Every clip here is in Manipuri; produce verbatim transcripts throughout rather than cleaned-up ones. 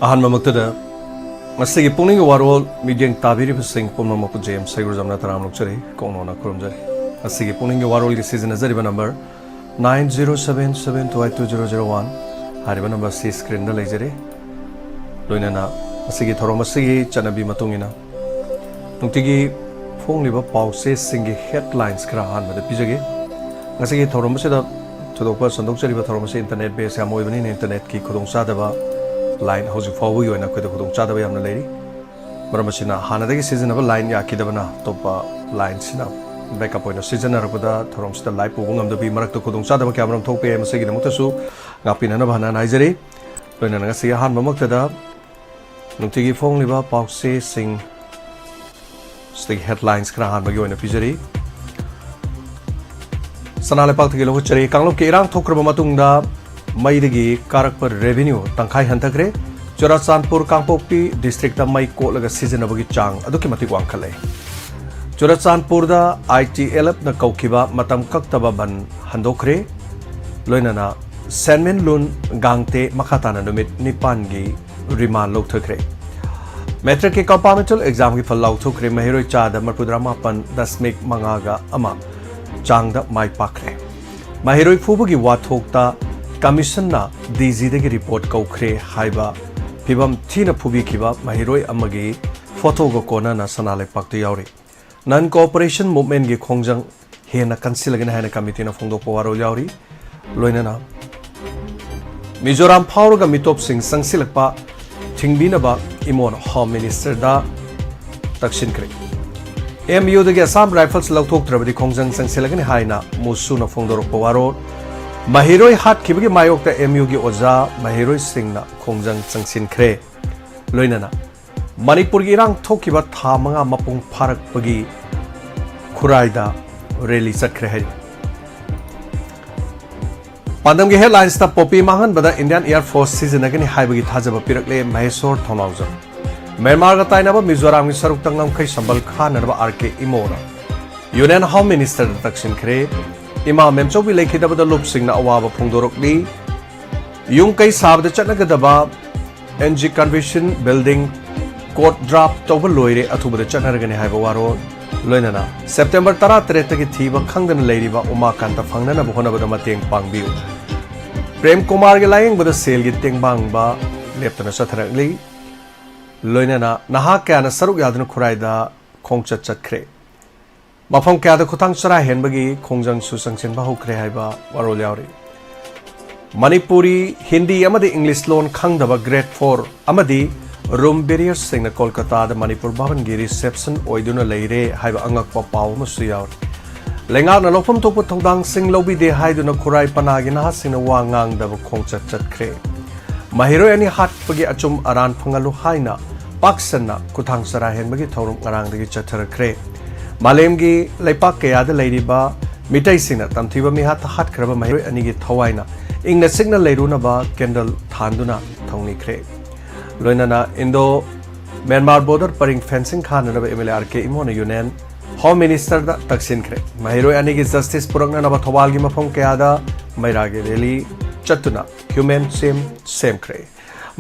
ꯑꯍꯥꯟꯕꯃꯛꯇꯗ ꯉꯁꯤꯒꯤ ꯄꯨꯛꯅꯤꯡꯒꯤ ꯋꯥꯔꯣꯜ ꯃꯤꯠꯌꯦꯡ ꯇꯥꯕꯤꯔꯤꯕꯁꯤꯡ ꯄꯨꯝꯅꯃꯛꯄꯨ ꯖꯦ ꯑꯦꯝ ꯁꯩꯒꯨꯔꯖꯝꯅ ꯇꯔꯥꯝꯅ ꯑꯣꯛꯆꯔꯤ, ꯀꯣꯛꯅꯣꯅ ꯈꯨꯔꯨꯝꯖꯔꯤ꯫ ꯉꯁꯤꯒꯤ ꯄꯨꯛꯅꯤꯡꯒꯤ ꯋꯥꯔꯣꯜꯒꯤ ꯁꯤꯖꯤꯟꯅꯖꯔꯤꯕ number nine zero seven seven two eight two zero zero one꯫ ꯍꯥꯏꯔꯤꯕ ꯅꯝꯕꯔ ꯑꯁꯤ ꯁ꯭ꯀ꯭ꯔꯤꯟꯗ ꯂꯩꯖꯔꯤ꯫ ꯂꯣꯏꯅꯅ ꯉꯁꯤꯒꯤ ꯊꯧꯔꯝ ꯑꯁꯤꯒꯤ ꯆꯠꯅꯕꯤ ꯃꯇꯨꯡ ꯏꯟꯅ ꯅꯨꯡꯇꯤꯒꯤ ꯐꯣꯡꯂꯤꯕ ꯄꯥꯎꯆꯦꯁꯤꯡꯒꯤ ꯍꯦꯗꯂꯥꯏꯟꯁ ꯈꯔ ꯑꯍꯥꯟꯕꯗ ꯄꯤꯖꯒꯦ꯫ ꯉꯁꯤꯒꯤ ꯊꯧꯔꯝ ꯑꯁꯤꯗ ꯊꯣꯏꯗꯣꯛꯄ ꯁꯟꯗꯣꯛꯆꯔꯤꯕ ꯊꯧꯔꯝ ꯑꯁꯤ ꯏꯟꯇꯔꯅꯦꯠ ꯕꯦꯁ ꯌꯥꯝ ꯑꯣꯏꯕꯅꯤꯅ ꯏꯟꯇꯔꯅꯦꯠꯀꯤ ꯈꯨꯗꯣꯡꯆꯥꯗꯕ ꯂꯥꯏꯟ ꯍꯧꯖꯤꯛ ꯐꯥꯎꯕꯒꯤ ꯑꯣꯏꯅ ꯑꯩꯈꯣꯏꯗ ꯈꯨꯗꯣꯡꯆꯥꯗꯕ ꯌꯥꯝꯅ ꯂꯩꯔꯤ꯫ ꯃꯔꯝ ꯑꯁꯤꯅ ꯍꯥꯟꯅꯗꯒꯤ ꯁꯤꯖꯤꯟꯅꯕ ꯂꯥꯏꯟ ꯌꯥꯈꯤꯗꯕꯅ ꯑꯇꯣꯞꯄ ꯂꯥꯏꯟꯁꯤꯅ ꯕꯦꯛꯑꯞ ꯑꯣꯏꯅ ꯁꯤꯖꯤꯟꯅꯔꯛꯄꯗ ꯊꯧꯔꯝꯁꯤꯗ ꯂꯥꯏꯚ ꯄꯨꯕ ꯉꯝꯗꯕꯤ ꯃꯔꯛꯇ ꯈꯨꯗꯣꯡꯆꯥꯗꯕ ꯀꯌꯥꯃꯔꯨꯝ ꯊꯣꯛꯄ ꯌꯥꯏ꯫ ꯃꯁꯤꯒꯤꯗꯃꯛꯇꯁꯨ ꯉꯥꯛꯄꯤꯅꯅꯕ ꯍꯥꯟꯅ ꯍꯥꯏꯖꯔꯤ꯫ ꯂꯣꯏꯅꯅ ꯉꯁꯤ ꯑꯍꯥꯟꯕꯃꯛꯇꯗ ꯅꯨꯡꯇꯤꯒꯤ ꯐꯣꯡꯂꯤꯕ ꯄꯥꯎꯆꯦꯁꯤꯡ ꯁꯤꯗꯒꯤ ꯍꯦꯗꯂꯥꯏꯟꯁ ꯈꯔ ꯑꯍꯥꯟꯕꯒꯤ ꯑꯣꯏꯅ ꯄꯤꯖꯔꯤ꯫ ꯁꯅꯥ ꯂꯩꯄꯥꯛꯇꯒꯤ ꯂꯧꯈꯠꯆꯔꯤ꯫ ꯀꯥꯡꯂꯨꯞꯀꯤ ꯏꯔꯥꯡ ꯊꯣꯛꯈ꯭ꯔꯕ ꯃꯇꯨꯡꯗ ꯃꯩꯗꯒꯤ ꯀꯥꯔꯛꯄ ꯔꯦꯚꯤꯅ꯭ꯌꯨ ꯇꯪꯈꯥꯏ ꯍꯟꯊꯈ꯭ꯔꯦ꯫ ꯆꯨꯔꯥꯆꯥꯟꯄꯨꯔ, ꯀꯥꯡꯄꯣꯛꯄꯤ ꯗꯤꯁꯇ꯭ꯔꯤꯛꯇ ꯃꯩ ꯀꯣꯠꯂꯒ ꯁꯤꯖꯤꯟꯅꯕꯒꯤ ꯆꯥꯡ ꯑꯗꯨꯛꯀꯤ ꯃꯇꯤꯛ ꯋꯥꯡꯈꯠꯂꯦ꯫ ꯆꯨꯔꯥꯆꯥꯟꯄꯨꯔꯗ ꯑꯥꯏ ꯇꯤ ꯑꯦꯜ ꯑꯦꯐꯅ ꯀꯧꯈꯤꯕ ꯃꯇꯝ ꯀꯛꯇꯕ ꯕꯟ ꯍꯟꯗꯣꯛꯈ꯭ꯔꯦ꯫ ꯂꯣꯏꯅꯅ ꯁꯦꯟꯃꯦꯟꯂꯨꯟ ꯒꯥꯡꯇꯦ ꯃꯈꯥ ꯇꯥꯅ ꯅꯨꯃꯤꯠ ꯅꯤꯄꯥꯟꯒꯤ ꯔꯤꯃꯥꯟ ꯂꯧꯊꯈ꯭ꯔꯦ꯫ ꯃꯦꯇ꯭ꯔꯤꯛꯀꯤ ꯀꯝꯄꯥꯔꯠꯃꯦꯟꯇꯦꯜ ꯑꯦꯛꯖꯥꯝꯒꯤ ꯐꯜ ꯂꯥꯎꯊꯣꯛꯈ꯭ꯔꯦ꯫ ꯃꯍꯩꯔꯣꯏ ꯆꯥꯗ ꯃꯔꯤꯐꯨꯇꯔꯥ ꯃꯥꯄꯟ ꯗꯁꯃꯤꯛ ꯃꯉꯥꯒ ꯑꯃ ꯆꯥꯡꯗ ꯃꯥꯏ ꯄꯥꯛꯈ꯭ꯔꯦ꯫ ꯃꯍꯩꯔꯣꯏ ꯐꯨꯕꯒꯤ ꯋꯥꯊꯣꯛꯇ ꯀꯃꯤꯁꯟꯅ ꯗꯤ ꯖꯤꯗꯒꯤ ꯔꯤꯄꯣꯔꯠ ꯀꯧꯈ꯭ꯔꯦ ꯍꯥꯏꯕ ꯐꯤꯚꯝ ꯊꯤꯅ ꯐꯨꯕꯤꯈꯤꯕ ꯃꯍꯩꯔꯣꯏ ꯑꯃꯒꯤ ꯐꯣꯇꯣꯒ ꯀꯣꯟꯅꯅ ꯁꯅꯥ ꯂꯩꯄꯥꯛꯇ ꯌꯥꯎꯔꯤ꯫ ꯅꯟ ꯀꯣꯑꯣꯄꯔꯦꯁꯟ ꯃꯨꯚꯃꯦꯟꯠꯀꯤ ꯈꯣꯡꯖꯪ ꯍꯦꯟꯅ ꯀꯟꯁꯤꯜꯂꯒꯅꯤ ꯍꯥꯏꯅ ꯀꯃꯤꯇꯤꯅ ꯐꯣꯡꯗꯣꯛꯄ ꯋꯥꯔꯣꯜ ꯌꯥꯎꯔꯤ꯫ ꯂꯣꯏꯅꯅ ꯃꯤꯖꯣꯔꯥꯝ ꯐꯥꯎꯔꯒ ꯃꯤꯇꯣꯞꯁꯤꯡ ꯆꯪꯁꯤꯜꯂꯛꯄ ꯊꯤꯡꯕꯤꯅꯕ ꯏꯃꯣꯅ ꯍꯣꯝ ꯃꯤꯅꯤꯁꯇꯔꯗ ꯇꯛꯁꯤꯟꯈ꯭ꯔꯦ꯫ ꯑꯦꯝ ꯌꯨꯗꯒꯤ ꯑꯁꯥꯝ ꯔꯥꯏꯐꯜꯁ ꯂꯧꯊꯣꯛꯇ꯭ꯔꯕꯗꯤ ꯈꯣꯡꯖꯪ ꯆꯪꯁꯤꯜꯂꯒꯅꯤ ꯍꯥꯏꯅ ꯃꯨꯁꯨꯅ ꯐꯣꯡꯗꯣꯔꯛꯄ ꯋꯥꯔꯣꯜ꯫ ꯃꯍꯩꯔꯣꯏ ꯍꯥꯠꯈꯤꯕꯒꯤ ꯃꯥꯌꯣꯛꯇ ꯑꯦꯝ ꯌꯨꯒꯤ ꯑꯣꯖꯥ ꯃꯍꯩꯔꯣꯏꯁꯤꯡꯅ ꯈꯣꯡꯖꯪ ꯆꯪꯁꯤꯟꯈ꯭ꯔꯦ꯫ ꯂꯣꯏꯅꯅ ꯃꯅꯤꯄꯨꯔꯒꯤ ꯏꯔꯥꯡ ꯊꯣꯛꯈꯤꯕ ꯊꯥ ꯃꯉꯥ ꯃꯄꯨꯡ ꯐꯥꯔꯛꯄꯒꯤ ꯈꯨꯔꯥꯏꯗ ꯔꯦꯂꯤ ꯆꯠꯈ꯭ꯔꯦ ꯍꯥꯏꯔꯤ꯫ ꯄꯥꯟꯗꯝꯒꯤ ꯍꯦꯗꯂꯥꯏꯟꯁꯇ ꯄꯣꯄꯤ ꯃꯥꯡꯍꯟꯕꯗ ꯏꯟꯗꯤꯌꯥꯟ ꯑꯦꯌꯔ ꯐꯣꯔꯁ ꯁꯤꯖꯤꯟꯅꯒꯅꯤ ꯍꯥꯏꯕꯒꯤ ꯊꯥꯖꯕ ꯄꯤꯔꯛꯂꯦ ꯃꯍꯦꯁꯣꯔ ꯊꯧꯅꯥꯎꯖꯝ꯫ ꯃ꯭ꯌꯥꯟꯃꯥꯔꯒ ꯇꯥꯏꯅꯕ ꯃꯤꯖꯣꯔꯥꯝꯒꯤ ꯁꯔꯨꯛꯇ ꯉꯝꯈꯩ ꯁꯝꯕꯜ ꯈꯥꯅꯅꯕ ꯑꯥꯔ ꯀꯦ ꯏꯃꯣꯅ ꯌꯨꯅꯤꯌꯟ ꯍꯣꯝ ꯃꯤꯅꯤꯁꯇꯔꯗ ꯇꯛꯁꯤꯟꯈ꯭ꯔꯦ꯫ ꯏꯃꯥ ꯃꯦꯝꯆꯧꯕꯤ ꯂꯩꯈꯤꯗꯕꯗ ꯂꯨꯞꯁꯤꯡꯅ ꯑꯋꯥꯕ ꯐꯣꯡꯗꯣꯔꯛꯂꯤ꯫ ꯌꯨꯝ ꯀꯩ ꯁꯥꯕꯗ ꯆꯠꯅꯒꯗꯕ N G convention building court ꯗ꯭ꯔꯥꯐ ꯇꯧꯕ ꯂꯣꯏꯔꯦ, ꯑꯊꯨꯕꯗ ꯆꯠꯅꯔꯒꯅꯤ ꯍꯥꯏꯕ ꯋꯥꯔꯣꯜ, ꯂꯣꯏꯅꯅ ꯁꯦꯞꯇꯦꯝꯕꯔ ꯇꯔꯥꯇꯔꯦꯠꯇꯒꯤ ꯊꯤꯕ ꯈꯪꯗꯅ ꯂꯩꯔꯤꯕ ꯎꯃꯥꯀꯥꯟꯇ ꯐꯪꯅꯅꯕ ꯍꯣꯠꯅꯕꯗ ꯃꯇꯦꯡ ꯄꯥꯡꯕꯤꯌꯨ꯫ ꯄ꯭ꯔꯦꯝ ꯀꯨꯃꯥꯔꯒꯤ ꯂꯥꯌꯦꯡꯕꯗ ꯁꯦꯜꯒꯤ ꯇꯦꯡꯕꯥꯡꯕ ꯂꯦꯞꯇꯅ ꯆꯠꯊꯔꯛꯂꯤ꯫ ꯂꯣꯏꯅꯅ ꯅꯍꯥ ꯀꯌꯥꯅ ꯁꯔꯨꯛ ꯌꯥꯗꯨꯅ ꯈꯨꯔꯥꯏꯗ ꯈꯣꯡꯆꯠ ꯆꯠꯈ꯭ꯔꯦ꯫ ꯃꯐꯝ ꯀꯌꯥꯗ ꯈꯨꯊꯥꯡ ꯆꯔꯥ ꯍꯦꯟꯕꯒꯤ ꯈꯣꯡꯖꯪꯁꯨ ꯆꯪꯁꯤꯟꯕ ꯍꯧꯈ꯭ꯔꯦ ꯍꯥꯏꯕ ꯋꯥꯔꯣꯜ ꯌꯥꯎꯔꯤ꯫ ꯃꯅꯤꯄꯨꯔꯤ, ꯍꯤꯟꯗꯤ ꯑꯃꯗꯤ ꯏꯪꯂꯤꯁ ꯂꯣꯟ ꯈꯪꯗꯕ ꯒ꯭ꯔꯦꯗ ꯐꯣꯔ ꯑꯃꯗꯤ ꯔꯨꯝ ꯕꯦꯔꯤꯌꯔꯁꯤꯡꯅ ꯀꯣꯜꯀꯇꯥꯗ ꯃꯅꯤꯄꯨꯔ ꯚꯕꯟꯒꯤ ꯔꯤꯁꯦꯞꯁꯟ ꯑꯣꯏꯗꯨꯅ ꯂꯩꯔꯦ ꯍꯥꯏꯕ ꯑꯉꯛꯄ ꯄꯥꯎ ꯑꯃꯁꯨ ꯌꯥꯎꯔꯤ꯫ ꯂꯩꯉꯥꯛꯅ ꯂꯧꯐꯝ ꯊꯣꯛꯄ ꯊꯧꯗꯥꯡꯁꯤꯡ ꯂꯧꯕꯤꯗꯦ ꯍꯥꯏꯗꯨꯅ ꯈꯨꯔꯥꯏ ꯄꯅꯥꯒꯤ ꯅꯍꯥꯁꯤꯡꯅ ꯋꯥ ꯉꯥꯡꯗꯕ ꯈꯣꯡꯆꯠ ꯆꯠꯈ꯭ꯔꯦ꯫ ꯃꯍꯩꯔꯣꯏ ꯑꯅꯤ ꯍꯥꯠꯄꯒꯤ ꯑꯆꯨꯝ ꯑꯔꯥꯟ ꯐꯪꯍꯜꯂꯨ ꯍꯥꯏꯅ ꯄꯥꯛ ꯁꯟꯅ ꯈꯨꯊꯥꯡ ꯆꯔꯥ ꯍꯦꯟꯕꯒꯤ ꯊꯧꯔꯝ ꯉꯔꯥꯡꯗꯒꯤ ꯆꯠꯊꯔꯛꯈ꯭ꯔꯦ꯫ ꯃꯥꯂꯦꯝꯒꯤ ꯂꯩꯄꯥꯛ ꯀꯌꯥꯗ ꯂꯩꯔꯤꯕ ꯃꯤꯇꯩꯁꯤꯡꯅ ꯇꯝꯊꯤꯕ ꯃꯤꯍꯥꯠꯇ ꯍꯥꯠꯈ꯭ꯔꯕ ꯃꯍꯩꯔꯣꯏ ꯑꯅꯤꯒꯤ ꯊꯋꯥꯏꯅ ꯏꯪꯅ ꯆꯤꯛꯅ ꯂꯩꯔꯨꯅꯕ ꯀꯦꯟꯗꯜ ꯊꯥꯟꯗꯨꯅ ꯊꯧꯅꯤꯈ꯭ꯔꯦ꯫ ꯂꯣꯏꯅꯅ ꯏꯟꯗꯣ ꯃ꯭ꯌꯥꯟꯃꯥꯔ ꯕꯣꯔꯗꯔ ꯄꯔꯤꯡ ꯐꯦꯟꯁꯤꯡ ꯈꯥꯅꯅꯕ M L A R K ꯏꯃꯣꯅ ꯌꯨꯅꯤꯌꯟ ꯍꯣꯝ ꯃꯤꯅꯤꯁꯇꯔꯗ ꯇꯛꯁꯤꯟꯈ꯭ꯔꯦ꯫ ꯃꯍꯩꯔꯣꯏ ꯑꯅꯤꯒꯤ ꯖꯁꯇꯤꯁ ꯄꯨꯔꯛꯅꯅꯕ ꯊꯧꯕꯥꯜꯒꯤ ꯃꯐꯝ ꯀꯌꯥꯗ ꯃꯩꯔꯥꯒꯤ ꯔꯦꯂꯤ ꯆꯠꯇꯨꯅ ꯍ꯭ꯌꯨꯃꯦꯟ ꯁꯦꯝ ꯁꯦꯝꯈ꯭ꯔꯦ꯫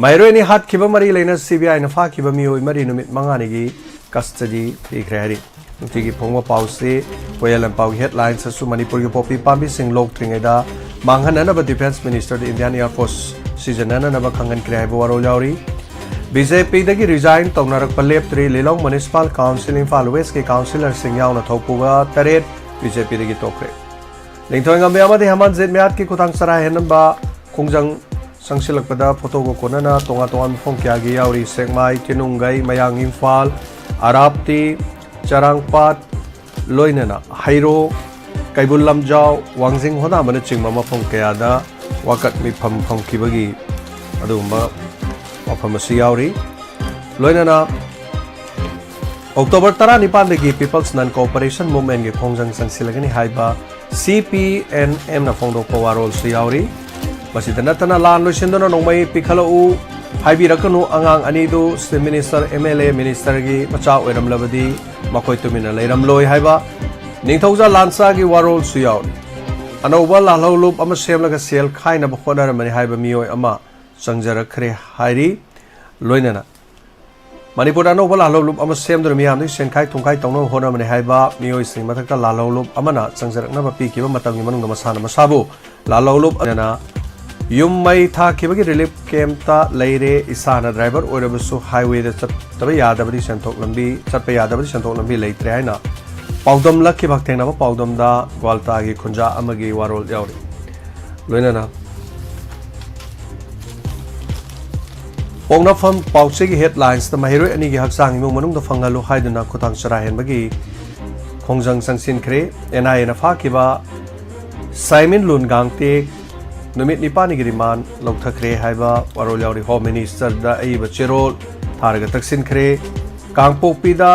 ꯃꯍꯩꯔꯣꯏ ꯑꯅꯤ ꯍꯥꯠꯈꯤꯕ ꯃꯔꯤ ꯂꯩꯅ ꯁꯤ ꯕꯤ ꯑꯥꯏꯅ ꯐꯥꯈꯤꯕ ꯃꯤꯑꯣꯏ ꯃꯔꯤ ꯅꯨꯃꯤꯠ ꯃꯉꯥꯅꯤꯒꯤ ꯀꯁꯇꯗꯤ ꯄꯤꯈ꯭ꯔꯦ ꯍꯥꯏꯔꯤ꯫ ꯅꯨꯡꯇꯤꯒꯤ ꯐꯣꯡꯕ ꯄꯥꯎꯁꯤ ꯀꯣꯌꯦꯜ ꯂꯝꯄꯥꯎꯒꯤ ꯍꯦꯗꯂꯥꯏꯟꯁꯇꯁꯨ ꯃꯅꯤꯄꯨꯔꯒꯤ ꯄꯣꯄꯤ ꯄꯥꯝꯕꯤꯁꯤꯡ ꯂꯣꯛꯇ꯭ꯔꯤꯉꯩꯗ ꯃꯥꯡꯍꯟꯅꯅꯕ ꯗꯤꯐꯦꯟꯁ ꯃꯤꯅꯤꯁꯇꯔꯗ ꯏꯟꯗꯤꯌꯥꯟ ꯑꯦꯌꯔ ꯐꯣꯔꯁ ꯁꯤꯖꯤꯟꯅꯅꯅꯕ ꯈꯪꯍꯟꯈ꯭ꯔꯦ ꯍꯥꯏꯕ ꯋꯥꯔꯣꯜ ꯌꯥꯎꯔꯤ꯫ ꯕꯤ ꯖꯦ ꯄꯤꯗꯒꯤ ꯔꯤꯖꯥꯏꯟ ꯇꯧꯅꯔꯛꯄ ꯂꯦꯞꯇ꯭ꯔꯤ꯫ ꯂꯤꯂꯣꯡ ꯃ꯭ꯌꯨꯅꯤꯁꯤꯄꯥꯜ ꯀꯥꯎꯟꯁꯤꯜ ꯏꯝꯐꯥꯜ ꯋꯦꯁꯀꯤ ꯀꯥꯎꯟꯁꯤꯂꯔꯁꯤꯡ ꯌꯥꯎꯅ ꯊꯧꯄꯨꯕ ꯇꯔꯦꯠ ꯕꯤ ꯖꯦ ꯄꯤꯗꯒꯤ ꯇꯣꯛꯈ꯭ꯔꯦ꯫ ꯅꯤꯡꯊꯧ ꯉꯝꯕꯤ ꯑꯃꯗꯤ ꯍꯦꯃꯟꯖꯤꯠ ꯃꯤꯌꯥꯠꯀꯤ ꯈꯨꯊꯥꯡ ꯆꯔꯥ ꯍꯦꯟꯅꯕ ꯈꯣꯡꯖꯪ ꯆꯪꯁꯤꯜꯂꯛꯄꯗ ꯐꯣꯇꯣꯒ ꯀꯣꯟꯅꯅ ꯇꯣꯉꯥꯟ ꯇꯣꯉꯥꯟꯕ ꯃꯐꯝ ꯀꯌꯥꯒꯤ ꯌꯥꯎꯔꯤ꯫ ꯁꯦꯛꯃꯥꯏ, ꯀꯤꯅꯨꯡꯒꯩ, ꯃꯌꯥꯡ ꯏꯝꯐꯥꯜ, ꯑꯔꯥꯞꯇꯤ, ꯆꯔꯥꯡꯄꯥꯠ, ꯂꯣꯏꯅꯅ ꯍꯩꯔꯣꯛ, ꯀꯩꯕꯨꯜ ꯂꯝꯖꯥꯎ, ꯋꯥꯡꯖꯤꯡ ꯍꯣꯗꯥꯝꯕꯅꯆꯤꯡꯕ ꯃꯐꯝ ꯀꯌꯥꯗ ꯋꯥꯀꯠ ꯃꯤꯐꯝ ꯐꯝꯈꯤꯕꯒꯤ ꯑꯗꯨꯒꯨꯝꯕ ꯋꯥꯐꯝ ꯑꯁꯤ ꯌꯥꯎꯔꯤ꯫ ꯂꯣꯏꯅꯅ ꯑꯣꯛꯇꯣꯕꯔ ꯇꯔꯥꯅꯤꯄꯥꯟꯗꯒꯤ People's Non Cooperation Movementꯀꯤ ꯈꯣꯡꯖꯪ ꯆꯪꯁꯤꯜꯂꯒꯅꯤ ꯍꯥꯏꯕ ꯁꯤ ꯄꯤ ꯑꯦꯟ ꯑꯦꯝꯅ ꯐꯣꯡꯗꯣꯛꯄ ꯋꯥꯔꯣꯜꯁꯨ ꯌꯥꯎꯔꯤ꯫ ꯃꯁꯤꯗ ꯅꯠꯇꯅ ꯂꯥꯟ ꯂꯣꯏꯁꯤꯟꯗꯨꯅ ꯅꯣꯡꯃꯩ ꯄꯤꯈꯠꯂꯛꯎ ꯍꯥꯏꯕꯤꯔꯛꯀꯅꯨ, ꯑꯉꯥꯡ ꯑꯅꯤꯗꯨ ꯆꯤꯐ ꯃꯤꯅꯤꯁꯇꯔ, ꯑꯦꯝ ꯑꯦꯜ ꯑꯦ, ꯃꯤꯅꯤꯁꯇꯔꯒꯤ ꯃꯆꯥ ꯑꯣꯏꯔꯝꯂꯕꯗꯤ ꯃꯈꯣꯏ ꯇꯨꯃꯤꯟꯅ ꯂꯩꯔꯝꯂꯣꯏ ꯍꯥꯏꯕ ꯅꯤꯡꯊꯧꯖꯥ ꯂꯥꯟꯆꯥꯒꯤ ꯋꯥꯔꯣꯜꯁꯨ ꯌꯥꯎꯔꯤ꯫ ꯑꯅꯧꯕ ꯂꯥꯜꯍꯧꯂꯨꯞ ꯑꯃ ꯁꯦꯝꯂꯒ ꯁꯦꯜ ꯈꯥꯏꯅꯕ ꯍꯣꯠꯅꯔꯝꯕꯅꯤ ꯍꯥꯏꯕ ꯃꯤꯑꯣꯏ ꯑꯃ ꯆꯪꯖꯔꯛꯈ꯭ꯔꯦ ꯍꯥꯏꯔꯤ꯫ ꯂꯣꯏꯅꯅ ꯃꯅꯤꯄꯨꯔꯗ ꯑꯅꯧꯕ ꯂꯥꯜꯍꯧꯂꯨꯞ ꯑꯃ ꯁꯦꯝꯗꯨꯅ ꯃꯤꯌꯥꯝꯗꯒꯤ ꯁꯦꯟꯈꯥꯏ ꯊꯨꯝꯈꯥꯏ ꯇꯧꯅꯕ ꯍꯣꯠꯅꯕꯅꯤ ꯍꯥꯏꯕ ꯃꯤꯑꯣꯏꯁꯤꯡꯒꯤ ꯃꯊꯛꯇ ꯂꯥꯜꯍꯧꯂꯨꯞ ꯑꯃꯅ ꯆꯪꯖꯔꯛꯅꯕ ꯄꯤꯈꯤꯕ ꯃꯇꯝꯒꯤ ꯃꯅꯨꯡꯗ ꯃꯁꯥꯅ ꯃꯁꯥꯕꯨ ꯂꯥꯜꯍꯧꯂꯨꯞ ꯑꯃꯅ ꯌꯨꯝ ꯃꯩ ꯊꯥꯈꯤꯕꯒꯤ ꯔꯤꯂꯤꯐ ꯀꯦꯝꯞꯇ ꯂꯩꯔꯦ꯫ ꯏꯁꯥꯅ ꯗ꯭ꯔꯥꯏꯚꯔ ꯑꯣꯏꯔꯕꯁꯨ ꯍꯥꯏꯋꯦꯗ ꯆꯠꯇꯕ ꯌꯥꯗꯕꯗꯤ ꯁꯦꯟꯊꯣꯛ ꯂꯝꯕꯤ, ꯆꯠꯄ ꯌꯥꯗꯕꯗꯤ ꯁꯦꯟꯊꯣꯛ ꯂꯝꯕꯤ ꯂꯩꯇ꯭ꯔꯦ ꯍꯥꯏꯅ ꯄꯥꯎꯗꯝꯂꯛꯈꯤꯕ ꯍꯛꯊꯦꯡꯅꯕ ꯄꯥꯎꯗꯝꯗ ꯒ꯭ꯋꯥꯜꯇꯥꯒꯤ ꯈꯨꯟꯖꯥ ꯑꯃꯒꯤ ꯋꯥꯔꯣꯜ ꯌꯥꯎꯔꯤ꯫ ꯂꯣꯏꯅꯅ ꯄꯣꯛꯅꯐꯝ ꯄꯥꯎꯆꯦꯒꯤ ꯍꯦꯗꯂꯥꯏꯟꯁꯇ ꯃꯍꯩꯔꯣꯏ ꯑꯅꯤꯒꯤ ꯍꯛꯆꯥꯡ ꯏꯃꯨꯡ ꯃꯅꯨꯡꯗ ꯐꯪꯍꯜꯂꯨ ꯍꯥꯏꯗꯨꯅ ꯈꯨꯊꯥꯡ ꯆꯔꯥ ꯍꯦꯟꯕꯒꯤ ꯈꯣꯡꯖꯪ ꯆꯪꯁꯤꯟꯈ꯭ꯔꯦ꯫ ꯑꯦꯟ ꯑꯥꯏ ꯑꯦꯅ ꯐꯥꯈꯤꯕ ꯁꯥꯏꯃꯤꯟ ꯂꯨꯟ ꯒꯥꯡꯇꯦꯛ ꯅꯨꯃꯤꯠ ꯅꯤꯄꯥꯜꯅꯤꯒꯤ ꯔꯤꯃꯥꯟ ꯂꯧꯊꯈ꯭ꯔꯦ ꯍꯥꯏꯕ ꯋꯥꯔꯣꯜ ꯌꯥꯎꯔꯤ꯫ ꯍꯣꯝ ꯃꯤꯅꯤꯁꯇꯔꯗ ꯑꯏꯕ ꯆꯦꯔꯣꯜ ꯊꯥꯔꯒ ꯇꯛꯁꯤꯟꯈ꯭ꯔꯦ꯫ ꯀꯥꯡꯄꯣꯛꯄꯤꯗ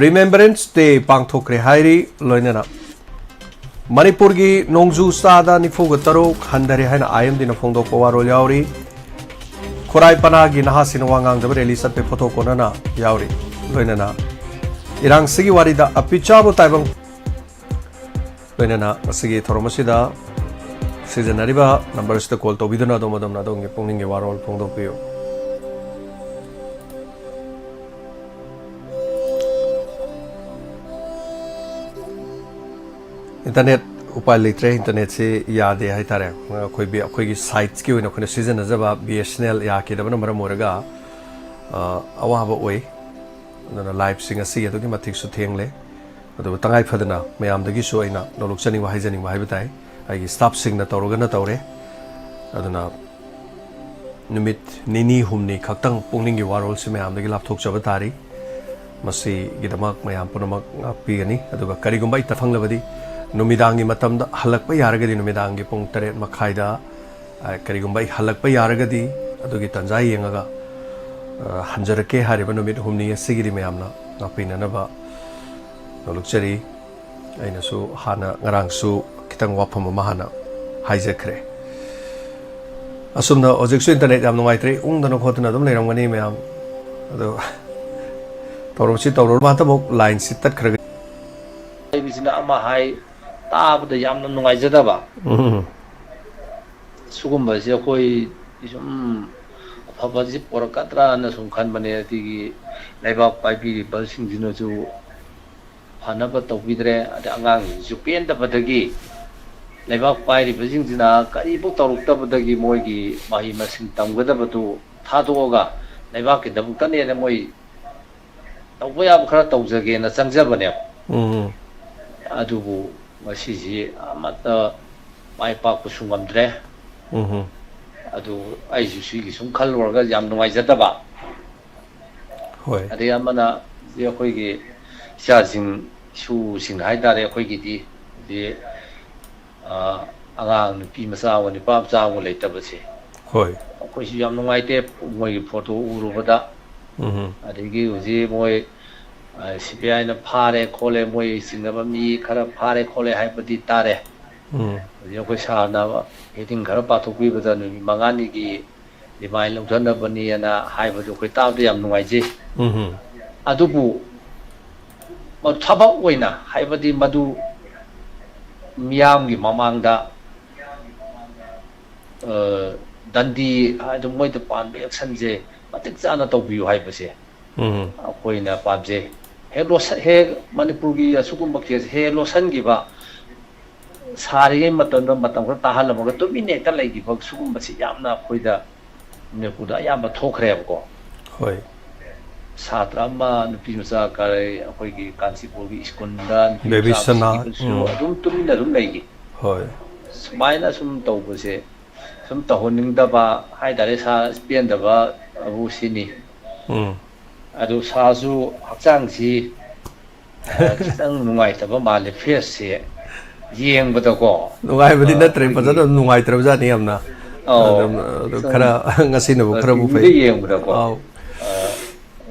ꯔꯤꯃꯦꯝꯕꯔꯦꯟꯁ ꯗꯦ ꯄꯥꯡꯊꯣꯛꯈ꯭ꯔꯦ ꯍꯥꯏꯔꯤ꯫ ꯂꯣꯏꯅꯅ ꯃꯅꯤꯄꯨꯔꯒꯤ ꯅꯣꯡꯖꯨ ꯆꯥꯗ ꯅꯤꯐꯨꯒ ꯇꯔꯨꯛ ꯍꯟꯊꯔꯦ ꯍꯥꯏꯅ ꯑꯥꯏ ꯑꯦꯝ ꯗꯤꯅ ꯐꯣꯡꯗꯣꯛꯄ ꯋꯥꯔꯣꯜ ꯌꯥꯎꯔꯤ꯫ ꯈꯨꯔꯥꯏ ꯄꯅꯥꯒꯤ ꯅꯍꯥꯁꯤꯡꯅ ꯋꯥ ꯉꯥꯡꯗꯕ ꯔꯦꯂꯤ ꯆꯠꯄꯩ ꯐꯣꯇꯣ ꯀꯣꯟꯅꯅ ꯌꯥꯎꯔꯤ꯫ ꯂꯣꯏꯅꯅ ꯏꯔꯥꯡꯁꯤꯒꯤ ꯋꯥꯔꯤꯗ ꯑꯄꯤꯆꯥꯕꯨ ꯇꯥꯏꯕꯪ ꯂꯣꯏꯅꯅ ꯉꯁꯤꯒꯤ ꯊꯧꯔꯝ ꯑꯁꯤꯗ ꯁꯤꯖꯤꯟꯅꯔꯤꯕ ꯅꯝꯕꯔꯁꯤꯗ ꯀꯣꯜ ꯇꯧꯕꯤꯗꯨꯅ ꯑꯗꯣꯝ ꯑꯗꯣꯝꯅ ꯑꯗꯣꯝꯒꯤ ꯄꯨꯛꯅꯤꯡꯒꯤ ꯋꯥꯔꯣꯜ ꯐꯣꯡꯗꯣꯛꯄꯤꯌꯨ꯫ ꯏꯟꯇꯔꯅꯦꯠ ꯎꯄꯥꯏ ꯂꯩꯇ꯭ꯔꯦ, ꯏꯟꯇꯔꯅꯦꯠꯁꯤ ꯌꯥꯗꯦ ꯍꯥꯏꯇꯥꯔꯦ꯫ ꯑꯩꯈꯣꯏ ꯕꯤ-, ꯑꯩꯈꯣꯏꯒꯤ ꯁꯥꯏꯠꯁꯀꯤ ꯑꯣꯏꯅ ꯑꯩꯈꯣꯏꯅ ꯁꯤꯖꯤꯟꯅꯖꯕ ꯕꯤ ꯑꯦꯁ ꯑꯦꯟ ꯑꯦꯜ ꯌꯥꯈꯤꯗꯕꯅ ꯃꯔꯝ ꯑꯣꯏꯔꯒ, ꯑ, ꯑꯋꯥꯕ ꯑꯣꯏ꯫ ꯑꯗꯨꯅ ꯂꯥꯏꯞꯁꯤꯡ ꯑꯁꯤ ꯑꯗꯨꯛꯀꯤ ꯃꯇꯤꯛꯁꯨ ꯊꯦꯡꯂꯦ꯫ ꯑꯗꯨꯕꯨ ꯇꯉꯥꯏ ꯐꯗꯅ ꯃꯌꯥꯝꯗꯒꯤꯁꯨ ꯑꯩꯅ ꯅꯣꯂꯨꯛꯆꯅꯤꯡꯕ, ꯍꯥꯏꯖꯅꯤꯡꯕ ꯍꯥꯏꯕ ꯇꯥꯏ, ꯑꯩꯒꯤ ꯁ꯭ꯇꯥꯐꯁꯤꯡꯅ ꯇꯧꯔꯒꯅ ꯇꯧꯔꯦ꯫ ꯑꯗꯨꯅ ꯅꯨꯃꯤꯠ ꯅꯤꯅꯤ ꯍꯨꯝꯅꯤ ꯈꯛꯇꯪ ꯄꯨꯛꯅꯤꯡꯒꯤ ꯋꯥꯔꯣꯜꯁꯤ ꯃꯌꯥꯝꯗꯒꯤ ꯂꯥꯞꯊꯣꯛꯆꯕ ꯇꯥꯔꯤ꯫ ꯃꯁꯤꯒꯤꯗꯃꯛ ꯃꯌꯥꯝ ꯄꯨꯝꯅꯃꯛ ꯉꯥꯛꯄꯤꯒꯅꯤ꯫ ꯑꯗꯨꯒ ꯀꯔꯤꯒꯨꯝꯕ ꯑꯩ ꯇ-, ꯐꯪꯂꯕꯗꯤ ꯅꯨꯃꯤꯗꯥꯡꯒꯤ ꯃꯇꯝꯗ ꯍꯜꯂꯛꯄ ꯌꯥꯔꯒꯗꯤ ꯅꯨꯃꯤꯗꯥꯡꯒꯤ ꯄꯨꯡ ꯇꯔꯦꯠ ꯃꯈꯥꯏꯗ, ꯑ, ꯀꯔꯤꯒꯨꯝꯕ ꯑꯩ ꯍꯜꯂꯛꯄ ꯌꯥꯔꯒꯗꯤ ꯑꯗꯨꯒꯤ ꯇꯥꯟꯖꯥ ꯌꯦꯡꯉꯒ, ꯑ, ꯍꯟꯖꯔꯛꯀꯦ꯫ ꯍꯥꯏꯔꯤꯕ ꯅꯨꯃꯤꯠ ꯍꯨꯝꯅꯤ ꯑꯁꯤꯒꯤꯗꯤ ꯃꯌꯥꯝꯅ ꯉꯥꯛꯄꯤꯅꯅꯕ ꯅꯣꯂꯨꯛꯆꯔꯤ꯫ ꯑꯩꯅꯁꯨ ꯍꯥꯟꯅ ꯉꯔꯥꯡꯁꯨ ꯈꯤꯇꯪ ꯋꯥꯐꯝ ꯑꯃ ꯍꯥꯟꯅ ꯍꯥꯏꯖꯈ꯭ꯔꯦ꯫ ꯑꯁꯨꯝꯅ ꯍꯧꯖꯤꯛꯁꯨ ꯏꯟꯇꯔꯅꯦꯠ ꯌꯥꯝ ꯅꯨꯡꯉꯥꯏꯇ꯭ꯔꯦ, ꯎꯪꯗꯅ ꯈꯣꯠꯇꯅ ꯑꯗꯨꯝ ꯂꯩꯔꯝꯒꯅꯤ ꯃꯌꯥꯝ꯫ ꯑꯗꯣ ꯇꯧꯔꯁꯤ ꯇꯧꯔꯨꯔꯕ ꯍꯟꯇꯃꯨꯛ ꯂꯥꯏꯟꯁꯤ ꯇꯠꯈ꯭ꯔꯒ ꯍꯥꯏꯕꯁꯤꯅ ꯑꯃ ꯍꯥꯏ, ꯇꯥꯕꯗ ꯌꯥꯝꯅ ꯅꯨꯡꯉꯥꯏꯖꯗꯕ꯫ ꯎꯝ꯫ ꯁꯤꯒꯨꯝꯕꯁꯦ ꯑꯩꯈꯣꯏ ꯁꯨꯝ ꯑꯐꯕꯁꯤ ꯄꯣꯔꯛꯀꯗ꯭ꯔꯥꯅ ꯁꯨꯝ ꯈꯟꯕꯅꯦ꯫ ꯑꯗꯒꯤ ꯂꯩꯕꯥꯛ ꯄꯥꯏꯕꯤꯔꯤꯕꯁꯤꯡꯁꯤꯅꯁꯨ ꯐꯅꯕ ꯇꯧꯕꯤꯗ꯭ꯔꯦ꯫ ꯑꯗꯩ ꯑꯉꯥꯡꯁꯤꯡꯁꯨ ꯄꯦꯟꯗꯕꯗꯒꯤ ꯂꯩꯕꯥꯛ ꯄꯥꯏꯔꯤꯕꯁꯤꯡꯁꯤꯅ ꯀꯔꯤꯐꯧ ꯇꯧꯔꯛꯇꯕꯗꯒꯤ ꯃꯣꯏꯒꯤ ꯃꯍꯩ ꯃꯁꯤꯡ ꯇꯝꯒꯗꯕꯗꯨ ꯊꯥꯗꯣꯛꯑꯒ ꯂꯩꯕꯥꯛꯀꯤꯗꯃꯛꯇꯅꯦꯅ ꯃꯣꯏ ꯇꯧꯕ ꯌꯥꯕ ꯈꯔ ꯇꯧꯖꯒꯦꯅ ꯆꯪꯖꯕꯅꯦꯕ꯫ ꯎꯝ꯫ ꯑꯗꯨꯕꯨ ꯉꯁꯤꯁꯤ ꯑꯃꯠꯇ ꯃꯥꯏ ꯄꯥꯛꯄꯁꯨ ꯉꯝꯗ꯭ꯔꯦ꯫ ꯎꯝ꯫ ꯑꯗꯨ ꯑꯩꯁꯨ ꯁꯤꯒꯤ ꯁꯨꯝ ꯈꯜꯂꯨꯔꯒ ꯌꯥꯝ ꯅꯨꯡꯉꯥꯏꯖꯗꯕ꯫ ꯍꯣꯏ꯫ ꯑꯗꯩ ꯑꯃꯅ ꯍꯧꯖꯤꯛ ꯑꯩꯈꯣꯏꯒꯤ ꯏꯆꯥꯁꯤꯡ, ꯏꯁꯨꯁꯤꯡ ꯍꯥꯏꯇꯥꯔꯦ, ꯑꯩꯈꯣꯏꯒꯤꯗꯤ ꯍꯧꯖꯤꯛ, ꯑ, ꯑꯉꯥꯡ ꯅꯨꯄꯤ ꯃꯆꯥ ꯑꯃ ꯅꯨꯄꯥ ꯃꯆꯥ ꯑꯃ ꯂꯩꯇꯕꯁꯦ꯫ ꯍꯣꯏ꯫ ꯑꯩꯈꯣꯏꯁꯨ ꯌꯥꯝ ꯅꯨꯡꯉꯥꯏꯇꯦ ꯃꯣꯏꯒꯤ ꯐꯣꯇꯣ ꯎꯔꯨꯕꯗ꯫ ꯎꯝ꯫ ꯑꯗꯒꯤ ꯍꯧꯖꯤꯛ ꯃꯣꯏ, ꯑ, ꯁꯤ ꯕꯤ ꯑꯥꯏꯅ ꯐꯥꯔꯦ ꯈꯣꯠꯂꯦ, ꯃꯣꯏ ꯆꯤꯡꯅꯕ ꯃꯤ ꯈꯔ ꯐꯥꯔꯦ ꯈꯣꯠꯂꯦ ꯍꯥꯏꯕꯗꯤ ꯇꯥꯔꯦ꯫ ꯎꯝ꯫ ꯍꯧꯖꯤꯛ ꯑꯩꯈꯣꯏ ꯁꯥꯔꯅ ꯍꯤꯌꯥꯔꯤꯡ ꯈꯔ ꯄꯥꯊꯣꯛꯄꯤꯕꯗ ꯅꯨꯃꯤꯠ ꯃꯉꯥꯅꯤꯒꯤ ꯔꯤꯃꯥꯟ ꯂꯧꯊꯅꯕꯅꯦꯅ ꯍꯥꯏꯕꯗꯨ ꯑꯩꯈꯣꯏ ꯇꯥꯕꯗ ꯌꯥꯝ ꯅꯨꯡꯉꯥꯏꯖꯩ꯫ ꯎꯝ꯫ ꯑꯗꯨꯕꯨ ꯊꯕꯛ ꯑꯣꯏꯅ, ꯍꯥꯏꯕꯗꯤ ꯃꯗꯨ ꯃꯤꯌꯥꯝꯒꯤ ꯃꯃꯥꯡꯗ, ꯑ, ꯗꯟꯗꯤ ꯍꯥꯏꯗꯨ ꯃꯣꯏꯗ ꯄꯥꯟꯕ ꯑꯦꯛꯁꯟꯁꯦ ꯃꯇꯤꯛ ꯆꯥꯅ ꯇꯧꯕꯤꯌꯨ ꯍꯥꯏꯕꯁꯦ ꯎꯝ꯫ ꯑꯩꯈꯣꯏꯅ ꯄꯥꯝꯖꯩ꯫ ꯍꯦꯛ ꯂꯣꯠꯁ-, ꯍꯦꯛ ꯃꯅꯤꯄꯨꯔꯒꯤ ꯑꯁꯤꯒꯨꯝꯕ ꯀꯦꯁ ꯍꯦꯛ ꯂꯣꯠꯁꯤꯟꯈꯤꯕ, ꯁꯥꯔꯤꯉꯩ ꯃꯇꯝꯗ ꯃꯇꯝ ꯈꯔ ꯇꯥꯍꯜꯂꯝꯃꯒ ꯇꯨꯃꯤꯟꯅ ꯍꯦꯛꯇ ꯂꯩꯈꯤꯕ, ꯁꯤꯒꯨꯝꯕꯁꯤ ꯌꯥꯝꯅ ꯑꯩꯈꯣꯏꯗ ꯃꯅꯤꯄꯨꯔꯗ ꯑꯌꯥꯝꯕ ꯊꯣꯛꯈ꯭ꯔꯦꯕꯀꯣ꯫ ꯍꯣꯏ꯫ ꯁꯥꯇ꯭ꯔ ꯑꯃ ꯅꯨꯄꯤ ꯃꯆꯥ ꯀꯔꯤ ꯑꯩꯈꯣꯏꯒꯤ ꯀꯥꯟꯆꯤꯄꯨꯔꯒꯤ ꯁ꯭ꯀꯨꯜꯗ ꯅꯨꯄꯤ ꯕꯦꯕꯤ ꯃꯆꯥ ꯑꯃ ꯁꯅꯥ, ꯁꯤꯕꯁꯨ ꯎꯝ꯫ ꯑꯗꯨꯝ ꯇꯨꯃꯤꯟꯅ ꯑꯗꯨꯝ ꯂꯩꯈꯤ꯫ ꯍꯣꯏ꯫ ꯁꯨꯃꯥꯏꯅ ꯁꯨꯝ ꯇꯧꯕꯁꯦ ꯁꯨꯝ ꯇꯧꯍꯟꯅꯤꯡꯗꯕ ꯍꯥꯏꯇꯥꯔꯦ, ꯁꯥꯔ ꯄꯦꯟꯗꯕ ꯑꯕꯨ ꯁꯤꯅꯤ꯫ ꯎꯝ꯫ ꯑꯗꯨ ꯁꯥꯔꯁꯨ ꯍꯛꯆꯥꯡꯁꯤ, ꯑ, ꯈꯤꯇꯪ ꯅꯨꯡꯉꯥꯏꯇꯕ ꯃꯥꯜꯂꯦ ꯐꯦꯁꯁꯦ ꯌꯦꯡꯕꯗꯀꯣ꯫ ꯅꯨꯡꯉꯥꯏꯕꯗꯤ ꯑ, ꯅꯠꯇ꯭ꯔꯦ, ꯑꯩꯈꯣꯏꯒꯤ ꯐꯖꯅ ꯅꯨꯡꯉꯥꯏꯇ꯭ꯔꯕꯖꯥꯠꯅꯤ ꯌꯥꯝꯅ꯫ ꯑꯧ, ꯑꯗꯨꯝ, ꯑꯗꯨ ꯈꯤꯇꯪ, ꯈꯔ ꯉꯁꯤꯅꯕꯨ ꯑ, ꯈꯔꯕꯨ ꯐꯩ꯫ ꯇꯤꯚꯤꯗ ꯌꯦꯡꯕꯗꯀꯣ꯫ ꯑꯧ꯫ ꯑ,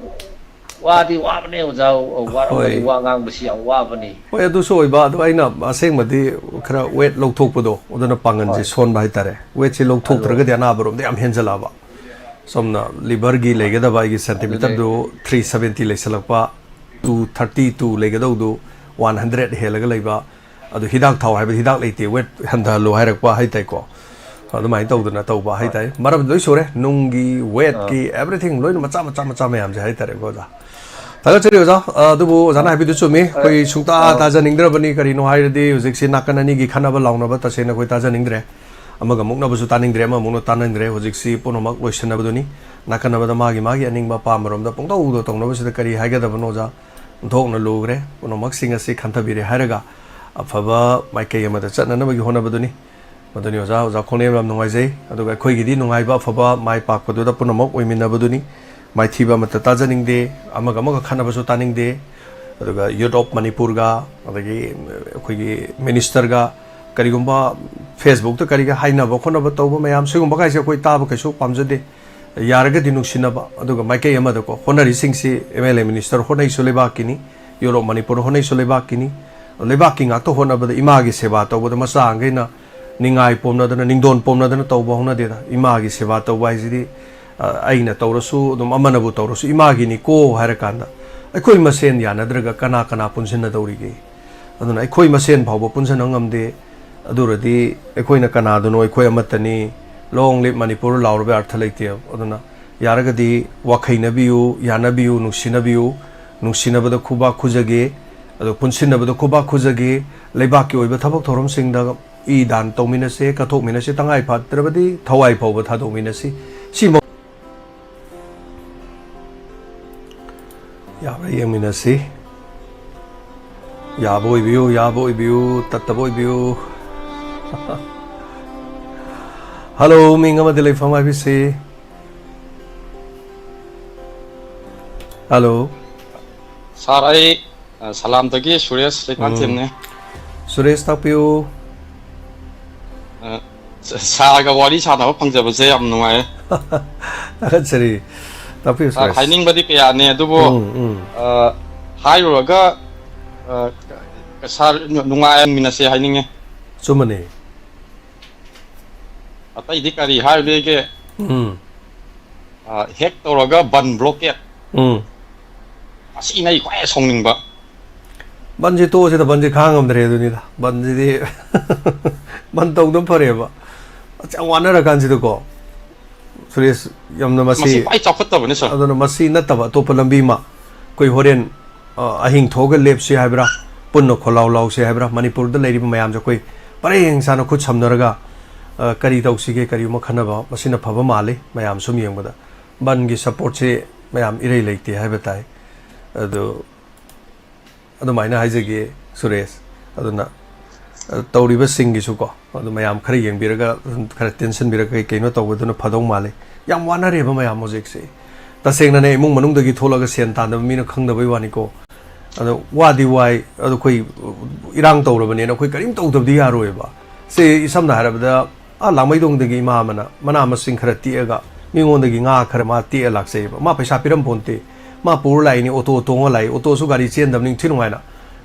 ꯋꯥꯗꯤ ꯋꯥꯕꯅꯦ ꯑꯣꯖꯥ, ꯋꯥꯔꯝꯒꯅꯤ, ꯍꯣꯏ꯫ ꯋꯥ ꯉꯥꯡꯕꯁꯤ ꯌꯥꯝ ꯋꯥꯕꯅꯤ꯫ ꯍꯣꯏ, ꯑꯗꯨꯁꯨ ꯑꯣꯏꯕ, ꯑꯗꯨ ꯑꯩꯅ ꯑꯁꯦꯡꯕꯗꯤ ꯈꯔ ꯋꯦꯠ ꯂꯧꯊꯣꯛꯄꯗꯣ, ꯑꯗꯨꯅ ꯄꯥꯡꯒꯜꯁꯦ ꯍꯣꯏ꯫ ꯁꯣꯟꯕ ꯍꯥꯏꯇꯥꯔꯦ꯫ ꯋꯦꯠꯁꯦ ꯑꯗꯨ ꯂꯧꯊꯣꯛꯇ꯭ꯔꯒꯗꯤ ꯑꯅꯥꯕꯔꯣꯝꯗ ꯌꯥꯝ ꯍꯦꯟꯖꯜꯂꯛꯑꯕ꯫ ꯁꯣꯝꯅ ꯂꯤꯚꯔꯒꯤ ꯂꯩꯒꯗꯕ ꯑꯩꯒꯤ ꯑꯗꯨꯅꯦ꯫ ꯁꯦꯟꯇꯤꯃꯤꯇꯔꯗꯨ ꯊ꯭ꯔꯤ ꯁꯚꯦꯟꯇꯤ ꯂꯩꯁꯜꯂꯛꯄ, ꯇꯨ ꯊꯥꯔꯇꯤ ꯇꯨ ꯂꯩꯒꯗꯧꯗꯨ ꯋꯥꯟ ꯍꯟꯗ꯭ꯔꯦꯠ ꯍꯦꯜꯂꯒ ꯂꯩꯕ꯫ ꯑꯗꯨ ꯍꯤꯗꯥꯛ ꯊꯥꯎ ꯍꯥꯏꯕꯗꯤ ꯍꯤꯗꯥꯛ ꯂꯩꯇꯦ, ꯋꯦꯠ ꯍꯟꯊꯍꯜꯂꯣ ꯍꯥꯏꯔꯛꯄ ꯍꯥꯏꯇꯥꯏꯀꯣ꯫ ꯑꯗꯨꯃꯥꯏꯅ ꯇꯧꯗꯅ ꯇꯧꯕ ꯍꯥꯏꯇꯥꯔꯦ꯫ ꯃꯔꯝ ꯂꯣꯏ ꯁꯨꯔꯦ, ꯅꯨꯡꯒꯤ, ꯋꯦꯠꯀꯤ, ꯑꯥ꯫ Everything ꯂꯣꯏꯅ ꯃꯆꯥ ꯃꯆꯥ ꯃꯆꯥ ꯃꯌꯥꯝꯁꯦ ꯍꯥꯏꯇꯥꯔꯦꯀꯣ ꯑꯣꯖꯥ꯫ ꯊꯥꯒꯠꯆꯔꯤ ꯑꯣꯖꯥ꯫ ꯑ, ꯑꯗꯨꯕꯨ ꯑꯣꯖꯥꯅ ꯑꯥ꯫ ꯍꯥꯏꯕꯤꯗꯨ ꯆꯨꯝꯃꯤ, ꯑꯩꯈꯣꯏ ꯑꯥ꯫ ꯁꯨꯡꯇꯥ ꯑꯥ꯫ ꯇꯥꯖꯅꯤꯡꯗ꯭ꯔꯕꯅꯤ꯫ ꯀꯔꯤꯅꯣ ꯍꯥꯏꯔꯗꯤ ꯍꯧꯖꯤꯛꯁꯤ ꯅꯥꯀꯟ ꯑꯅꯤꯒꯤ ꯈꯟꯅꯕ ꯂꯥꯎꯅꯕ ꯇꯁꯦꯡꯅ ꯑꯩꯈꯣꯏ ꯇꯥꯖꯅꯤꯡꯗ꯭ꯔꯦ꯫ ꯑꯃꯒ ꯃꯨꯛꯅꯕꯁꯨ ꯇꯥꯅꯤꯡꯗ꯭ꯔꯦ, ꯑꯃ ꯃꯨꯛꯅ ꯇꯥꯅꯤꯡꯗ꯭ꯔꯦ꯫ ꯍꯧꯖꯤꯛꯁꯤ ꯄꯨꯝꯅꯃꯛ ꯂꯣꯏꯁꯤꯟꯅꯕꯗꯨꯅꯤ꯫ ꯅꯥꯀꯟ ꯑꯃꯗ ꯃꯥꯒꯤ ꯃꯥꯒꯤ ꯑꯅꯤꯡꯕ ꯑꯄꯥꯝꯕꯔꯣꯝꯗ ꯄꯪꯇꯧꯗ ꯇꯧꯅꯕꯁꯤꯗ ꯀꯔꯤ ꯍꯥꯏꯒꯗꯕꯅꯣ ꯑꯣꯖꯥ? ꯑꯣꯟꯊꯣꯛꯅ ꯂꯨꯈ꯭ꯔꯦ꯫ ꯄꯨꯝꯅꯃꯛꯁꯤꯡ ꯑꯁꯤ ꯈꯟꯊꯕꯤꯔꯦ ꯍꯥꯏꯔꯒ ꯑꯐꯕ ꯃꯥꯏꯀꯩ ꯑꯃꯗ ꯆꯠꯅꯅꯕꯒꯤ ꯍꯣꯠꯅꯕꯗꯨꯅꯤ꯫ ꯃꯗꯨꯅꯤ ꯑꯣꯖꯥ꯫ ꯑꯣꯖꯥ ꯈꯣꯡꯅꯦꯝ, ꯌꯥꯝ ꯅꯨꯡꯉꯥꯏꯖꯩ꯫ ꯑꯗꯨꯒ ꯑꯩꯈꯣꯏꯒꯤꯗꯤ ꯅꯨꯡꯉꯥꯏꯕ ꯑꯐꯕ ꯃꯥꯏ ꯄꯥꯛꯄꯗꯨꯗ ꯄꯨꯝꯅꯃꯛ ꯑꯣꯏꯃꯤꯟꯅꯕꯗꯨꯅꯤ꯫ ꯃꯥꯏꯊꯤꯕ ꯑꯃꯠꯇ ꯇꯥꯖꯅꯤꯡꯗꯦ, ꯑꯃꯒ ꯑꯃꯒ ꯈꯠꯅꯕꯁꯨ ꯇꯥꯅꯤꯡꯗꯦ꯫ ꯑꯗꯨꯒ Youth of ꯃꯅꯤꯄꯨꯔꯒ, ꯑꯗꯒꯤ ꯑꯩꯈꯣꯏꯒꯤ ꯃꯤꯅꯤꯁꯇꯔꯒ ꯀꯔꯤꯒꯨꯝꯕ Facebookꯇ ꯀꯔꯤꯒ ꯍꯥꯏꯅꯕ ꯈꯣꯠꯅꯕ ꯇꯧꯕ ꯃꯌꯥꯝ, ꯁꯤꯒꯨꯝꯕ ꯀꯥꯏꯁꯦ ꯑꯩꯈꯣꯏ ꯇꯥꯕ ꯀꯩꯁꯨ ꯄꯥꯝꯖꯗꯦ꯫ ꯌꯥꯔꯒꯗꯤ ꯅꯨꯡꯁꯤꯅꯕ, ꯑꯗꯨꯒ ꯃꯥꯏꯀꯩ ꯑꯃꯗꯀꯣ ꯍꯣꯠꯅꯔꯤꯁꯤꯡꯁꯤ, MLA ꯃꯤꯅꯤꯁꯇꯔ ꯍꯣꯠꯅꯩꯁꯨ ꯂꯩꯕꯥꯛꯀꯤꯅꯤ, Youth of ꯃꯅꯤꯄꯨꯔ ꯍꯣꯠꯅꯩꯁꯨ ꯂꯩꯕꯥꯛꯀꯤꯅꯤ꯫ ꯂꯩꯕꯥꯛꯀꯤ ꯉꯥꯛꯇ ꯍꯣꯠꯅꯕꯗ, ꯏꯃꯥꯒꯤ ꯁꯦꯕꯥ ꯇꯧꯕꯗ ꯃꯆꯥ ꯑꯉꯩꯅ ꯅꯤꯡꯉꯥꯏ ꯄꯣꯝꯅꯗꯅ, ꯅꯤꯡꯗꯣꯟ ꯄꯣꯝꯅꯗꯅ ꯇꯧꯕ ꯍꯧꯅꯗꯦꯗ꯫ ꯏꯃꯥꯒꯤ ꯁꯦꯕꯥ ꯇꯧꯕ ꯍꯥꯏꯁꯤꯗꯤ, ꯑ, ꯑꯩꯅ ꯇꯧꯔꯁꯨ, ꯑꯗꯨꯝ ꯑꯃꯅꯕꯨ ꯇꯧꯔꯁꯨ, ꯏꯃꯥꯒꯤꯅꯤꯀꯣ ꯍꯥꯏꯔꯀꯥꯟꯗ, ꯑꯩꯈꯣꯏ ꯃꯁꯦꯟ ꯌꯥꯅꯗ꯭ꯔꯒ ꯀꯅꯥ ꯀꯅꯥ ꯄꯨꯟꯁꯤꯟꯅꯗꯧꯔꯤꯒꯦ? ꯑꯗꯨꯅ ꯑꯩꯈꯣꯏ ꯃꯁꯦꯟ ꯐꯥꯎꯕ ꯄꯨꯟꯁꯤꯟꯅ ꯉꯝꯗꯦ꯫ ꯑꯗꯨ ꯑꯣꯏꯔꯗꯤ ꯑꯩꯈꯣꯏꯅ ꯀꯅꯥꯗꯅꯣ? ꯑꯩꯈꯣꯏ ꯑꯃꯠꯇꯅꯤ꯫ Long live ꯃꯅꯤꯄꯨꯔ ꯂꯥꯎꯔꯕ ꯑꯔꯊ ꯂꯩꯇꯦꯕ꯫ ꯑꯗꯨꯅ ꯌꯥꯔꯒꯗꯤ ꯋꯥꯈꯩꯅꯕꯤꯌꯨ, ꯌꯥꯅꯕꯤꯌꯨ, ꯅꯨꯡꯁꯤꯅꯕꯤꯌꯨ꯫ ꯅꯨꯡꯁꯤꯅꯕꯗ ꯈꯨꯕꯥꯛ ꯈꯨꯖꯒꯦ, ꯑꯗꯣ ꯄꯨꯟꯁꯤꯟꯅꯕꯗ ꯈꯨꯕꯥꯛ ꯈꯨꯖꯒꯦ꯫ ꯂꯩꯕꯥꯛꯀꯤ ꯑꯣꯏꯕ ꯊꯕꯛ ꯊꯧꯔꯝꯁꯤꯡꯗ ꯏ ꯗꯥꯟ ꯇꯧꯃꯤꯟꯅꯁꯦ, ꯀꯠꯊꯣꯛꯃꯤꯟꯅꯁꯦ, ꯇꯉꯥꯏ ꯐꯗ꯭ꯔꯕꯗꯤ ꯊꯋꯥꯏ ꯐꯥꯎꯕ ꯊꯥꯗꯣꯛꯃꯤꯟꯅꯁꯤ꯫ ꯁꯤꯃ ꯌꯥꯕ꯭ꯔꯥ ꯌꯦꯡꯃꯤꯟꯅꯁꯤ꯫ ꯌꯥꯕ ꯑꯣꯏꯕꯤꯌꯨ, ꯌꯥꯕ ꯑꯣꯏꯕꯤꯌꯨ, ꯇꯠꯇꯕ ꯑꯣꯏꯕꯤꯌꯨ꯫ ꯍꯜꯂꯣ, ꯃꯤꯡ ꯑꯃꯗꯤ ꯂꯩꯐꯝ ꯍꯥꯏꯕꯤꯁꯤ꯫ ꯍꯜꯂꯣ꯫ ꯁꯥꯔ, ꯑꯩ, ꯑ, ꯁꯂꯥꯝꯗꯒꯤ ꯁꯨꯔꯦꯁ ꯎꯝ꯫ ꯂꯩꯄꯥꯟꯊꯦꯝꯅꯦ꯫ ꯁꯨꯔꯦꯁ, ꯇꯥꯛꯄꯤꯌꯨ꯫ ꯑ, ꯁ-, ꯁꯥꯔꯒ ꯋꯥꯔꯤ ꯁꯥꯟꯅꯕ ꯐꯪꯖꯕꯁꯦ ꯌꯥꯝ ꯅꯨꯡꯉꯥꯏꯔꯦ꯫ ꯊꯥꯒꯠꯆꯔꯤ꯫ ꯇꯥꯛꯄꯤꯌꯨ, ꯁꯥꯔ, ꯁꯨꯔꯦꯁ꯫ ꯍꯥꯏꯅꯤꯡꯕꯗꯤ ꯀꯌꯥꯅꯦ, ꯑꯗꯨꯕꯨ, ꯎꯝ, ꯎꯝ꯫ ꯑ, ꯍꯥꯏꯔꯨꯔꯒ, ꯑ, ꯁꯥꯔ, ꯅꯨ-, ꯅꯨꯡꯉꯥꯏꯃꯤꯟꯅꯁꯦ ꯍꯥꯏꯅꯤꯡꯉꯦ꯫ ꯑꯆꯨꯝꯕꯅꯦ꯫ ꯑꯇꯩꯗꯤ ꯀꯔꯤ ꯍꯥꯏꯔꯨꯗꯣꯏꯒꯦ? ꯎꯝ꯫ ꯑ, ꯍꯦꯛ ꯇꯧꯔꯒ ꯕꯟ ꯕ꯭ꯂꯣꯀꯦꯠ꯫ ꯎꯝ꯫ ꯑꯁꯤꯅ ꯑꯩ ꯈ꯭ꯋꯥꯏ ꯁꯥꯎꯅꯤꯡꯕ꯫ ꯕꯟꯁꯦ ꯇꯣꯛꯑꯁꯤꯗ, ꯕꯟꯁꯦ ꯈꯥꯡ ꯉꯝꯗ꯭ꯔꯦ ꯑꯗꯨꯅꯤꯗ꯫ ꯕꯟꯁꯤꯗꯤ ꯕꯟ ꯇꯧꯗꯕ ꯐꯔꯦꯕ꯫ ꯑꯁ, ꯌꯥꯝ ꯋꯥꯅꯔꯀꯥꯟꯁꯤꯗꯀꯣ, ꯁꯨꯔꯦꯁ, ꯌꯥꯝꯅ ꯃꯁꯤ ꯃꯁꯤ ꯈ꯭ꯋꯥꯏ ꯆꯥꯎꯈꯠꯇꯕꯅꯤ, ꯁꯥꯔ꯫ ꯑꯗꯨꯅ ꯃꯁꯤ ꯅꯠꯇꯕ ꯑꯇꯣꯞꯄ ꯂꯝꯕꯤ ꯑꯃ ꯑꯩꯈꯣꯏ ꯍꯣꯔꯦꯟ, ꯑ, ꯑꯍꯤꯡ ꯊꯣꯛꯑꯒ ꯂꯦꯞꯁꯤ ꯍꯥꯏꯕ꯭ꯔꯥ, ꯄꯨꯟꯅ ꯈꯣꯜꯂꯥꯎ ꯂꯥꯎꯁꯤ ꯍꯥꯏꯕ꯭ꯔꯥ, ꯃꯅꯤꯄꯨꯔꯗ ꯂꯩꯔꯤꯕ ꯃꯌꯥꯝꯁꯦ ꯑꯩꯈꯣꯏ ꯄꯔꯦꯡ ꯁꯥꯅ ꯈꯨꯠ ꯁꯝꯅꯔꯒ, ꯑ, ꯀꯔꯤ ꯇꯧꯁꯤꯒꯦ, ꯀꯔꯤꯒꯨꯝꯕ ꯈꯟꯅꯕ, ꯃꯁꯤꯅ ꯐꯕ ꯃꯥꯜꯂꯤ꯫ ꯃꯌꯥꯝ ꯁꯨꯝ ꯌꯦꯡꯕꯗ ꯕꯟꯒꯤ ꯁꯞꯄꯣꯔꯠꯁꯦ ꯃꯌꯥꯝ ꯏꯔꯩ ꯂꯩꯇꯦ ꯍꯥꯏꯕ ꯇꯥꯏ꯫ ꯑꯗꯨ ꯑꯗꯨꯃꯥꯏꯅ ꯍꯥꯏꯖꯒꯦ, ꯁꯨꯔꯦꯁ꯫ ꯑꯗꯨꯅ, ꯑ, ꯇꯧꯔꯤꯕꯁꯤꯡꯒꯤꯁꯨꯀꯣ, ꯑꯗꯨ ꯃꯌꯥꯝ ꯈꯔ ꯌꯦꯡꯕꯤꯔꯒ, ꯈꯔ ꯇꯦꯟꯁꯤꯟꯕꯤꯔꯒ ꯀꯩ ꯀꯩꯅꯣ ꯇꯧꯕꯗꯨꯅ ꯐꯗꯧ ꯃꯥꯜꯂꯤ꯫ ꯌꯥꯝ ꯋꯥꯅꯔꯦꯕ ꯃꯌꯥꯝ ꯍꯧꯖꯤꯛꯁꯦ꯫ ꯇꯁꯦꯡꯅꯅꯦ, ꯏꯃꯨꯡ ꯃꯅꯨꯡꯗꯒꯤ ꯊꯣꯛꯂꯒ ꯁꯦꯟ ꯇꯥꯟꯗꯕ ꯃꯤꯅ ꯈꯪꯗꯕꯩ ꯋꯥꯅꯤꯀꯣ꯫ ꯑꯗꯣ ꯋꯥꯗꯤ ꯋꯥꯏ, ꯑꯗꯣ ꯑꯩꯈꯣꯏ ꯏꯔꯥꯡ ꯇꯧꯔꯕꯅꯤꯅ ꯑꯩꯈꯣꯏ ꯀꯔꯤꯝ ꯇꯧꯗꯕꯗꯤ ꯌꯥꯔꯣꯏꯕ꯫ ꯁꯦ, ꯁꯝꯅ ꯍꯥꯏꯔꯕꯗ, ꯑꯥ ꯂꯥꯡꯃꯩꯗꯣꯡꯗꯒꯤ ꯏꯃꯥ ꯑꯃꯅ ꯃꯅꯥ ꯃꯁꯤꯡ ꯈꯔ ꯇꯦꯛꯑꯒ ꯃꯤꯉꯣꯟꯗꯒꯤ ꯉꯥ ꯈꯔ ꯃꯥ ꯇꯦꯛꯑ ꯂꯥꯛꯆꯩꯑꯕ꯫ ꯃꯥ ꯄꯩꯁꯥ ꯄꯤꯔꯝ ꯄꯣꯟꯇꯦ꯫ ꯃꯥ ꯄꯨꯔ ꯂꯥꯛꯏꯅꯤ, ꯑꯣꯇꯣ ꯇꯣꯡꯉ ꯂꯥꯛꯏ꯫ ꯑꯣꯇꯣꯁꯨ ꯒꯥꯔꯤ ꯆꯦꯟꯗꯕꯅꯤ, ꯊꯤ ꯅꯨꯡꯉꯥꯏꯅ꯫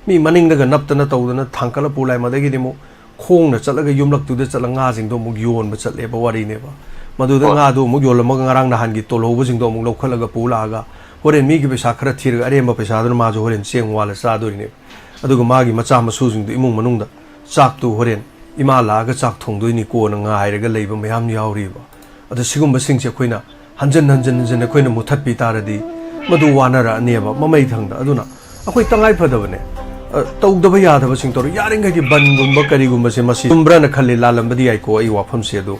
ꯃꯤ ꯃꯅꯤꯡꯗꯒ ꯅꯞꯇꯅ ꯇꯧꯗꯅ ꯊꯥꯡꯀꯠꯂ ꯄꯨꯔ ꯂꯥꯛꯏ꯫ ꯃꯗꯒꯤꯗꯤ ꯑꯃꯨꯛ ꯈꯣꯡꯅ ꯆꯠꯂꯒ ꯌꯨꯝꯂꯛꯇꯨꯗ ꯆꯠꯂꯒ ꯉꯥꯁꯤꯡꯗꯣ ꯑꯃꯨꯛ ꯌꯣꯟꯕ ꯆꯠꯂꯦꯕ ꯋꯥꯔꯤꯅꯦꯕ꯫ ꯃꯗꯨꯗ ꯍꯣꯏ꯫ ꯉꯥꯗꯨ ꯑꯃꯨꯛ ꯌꯣꯜꯂꯝꯃꯒ ꯉꯔꯥꯡ ꯅꯍꯥꯟꯒꯤ ꯇꯣꯜꯍꯧꯕꯁꯤꯡꯗꯣ ꯑꯃꯨꯛ ꯂꯧꯈꯠꯂꯒ ꯄꯨ ꯂꯥꯛꯑꯒ ꯍꯣꯔꯦꯟ ꯃꯤꯒꯤ ꯄꯩꯁꯥ ꯈꯔ ꯊꯤꯔꯒ ꯑꯔꯦꯝꯕ ꯄꯩꯁꯥꯗꯨꯅ ꯃꯥꯁꯨ ꯍꯣꯔꯦꯟ ꯆꯦꯡ ꯋꯥꯜꯂ ꯆꯥꯗꯣꯔꯤꯅꯦꯕ꯫ ꯑꯗꯨꯒ ꯃꯥꯒꯤ ꯃꯆꯥ ꯃꯁꯨꯁꯤꯡꯗꯣ ꯏꯃꯨꯡ ꯃꯅꯨꯡꯗ ꯆꯥꯛꯇꯨ ꯍꯣꯔꯦꯟ ꯏꯃꯥ ꯂꯥꯛꯑꯒ ꯆꯥꯛ ꯊꯣꯡꯗꯣꯏꯅꯤꯀꯣꯅ ꯉꯥꯏꯔꯒ ꯂꯩꯕ ꯃꯌꯥꯝ ꯌꯥꯎꯔꯤꯕ꯫ ꯑꯗꯣ ꯁꯤꯒꯨꯝꯕꯁꯤꯡꯁꯦ ꯑꯩꯈꯣꯏꯅ ꯍꯟꯖꯟ ꯍꯟꯖꯟ ꯍꯟꯖꯟ ꯑꯩꯈꯣꯏꯅ ꯃꯨꯊꯠꯄꯤ ꯇꯥꯔꯗꯤ ꯃꯗꯨ ꯋꯥꯅꯔꯛꯑꯅꯦꯕ ꯃꯃꯩ ꯊꯪꯗ꯫ ꯑꯗꯨꯅ ꯑꯩꯈꯣꯏ ꯇꯉꯥꯏ ꯐꯗꯕꯅꯦ, ꯑ, ꯇꯧꯗꯕ ꯌꯥꯗꯕꯁꯤꯡ ꯇꯧꯔ ꯌꯥꯔꯤꯈꯩꯗꯤ ꯕꯟꯒꯨꯝꯕ ꯀꯔꯤꯒꯨꯝꯕꯁꯦ ꯃꯁꯤ ꯆꯨꯝꯕ꯭ꯔꯥꯅ ꯈꯜꯂꯤ, ꯂꯥꯜꯂꯝꯕꯗꯤ ꯌꯥꯏꯀꯣ ꯑꯩ ꯋꯥꯐꯝꯁꯦ꯫ ꯑꯗꯨ,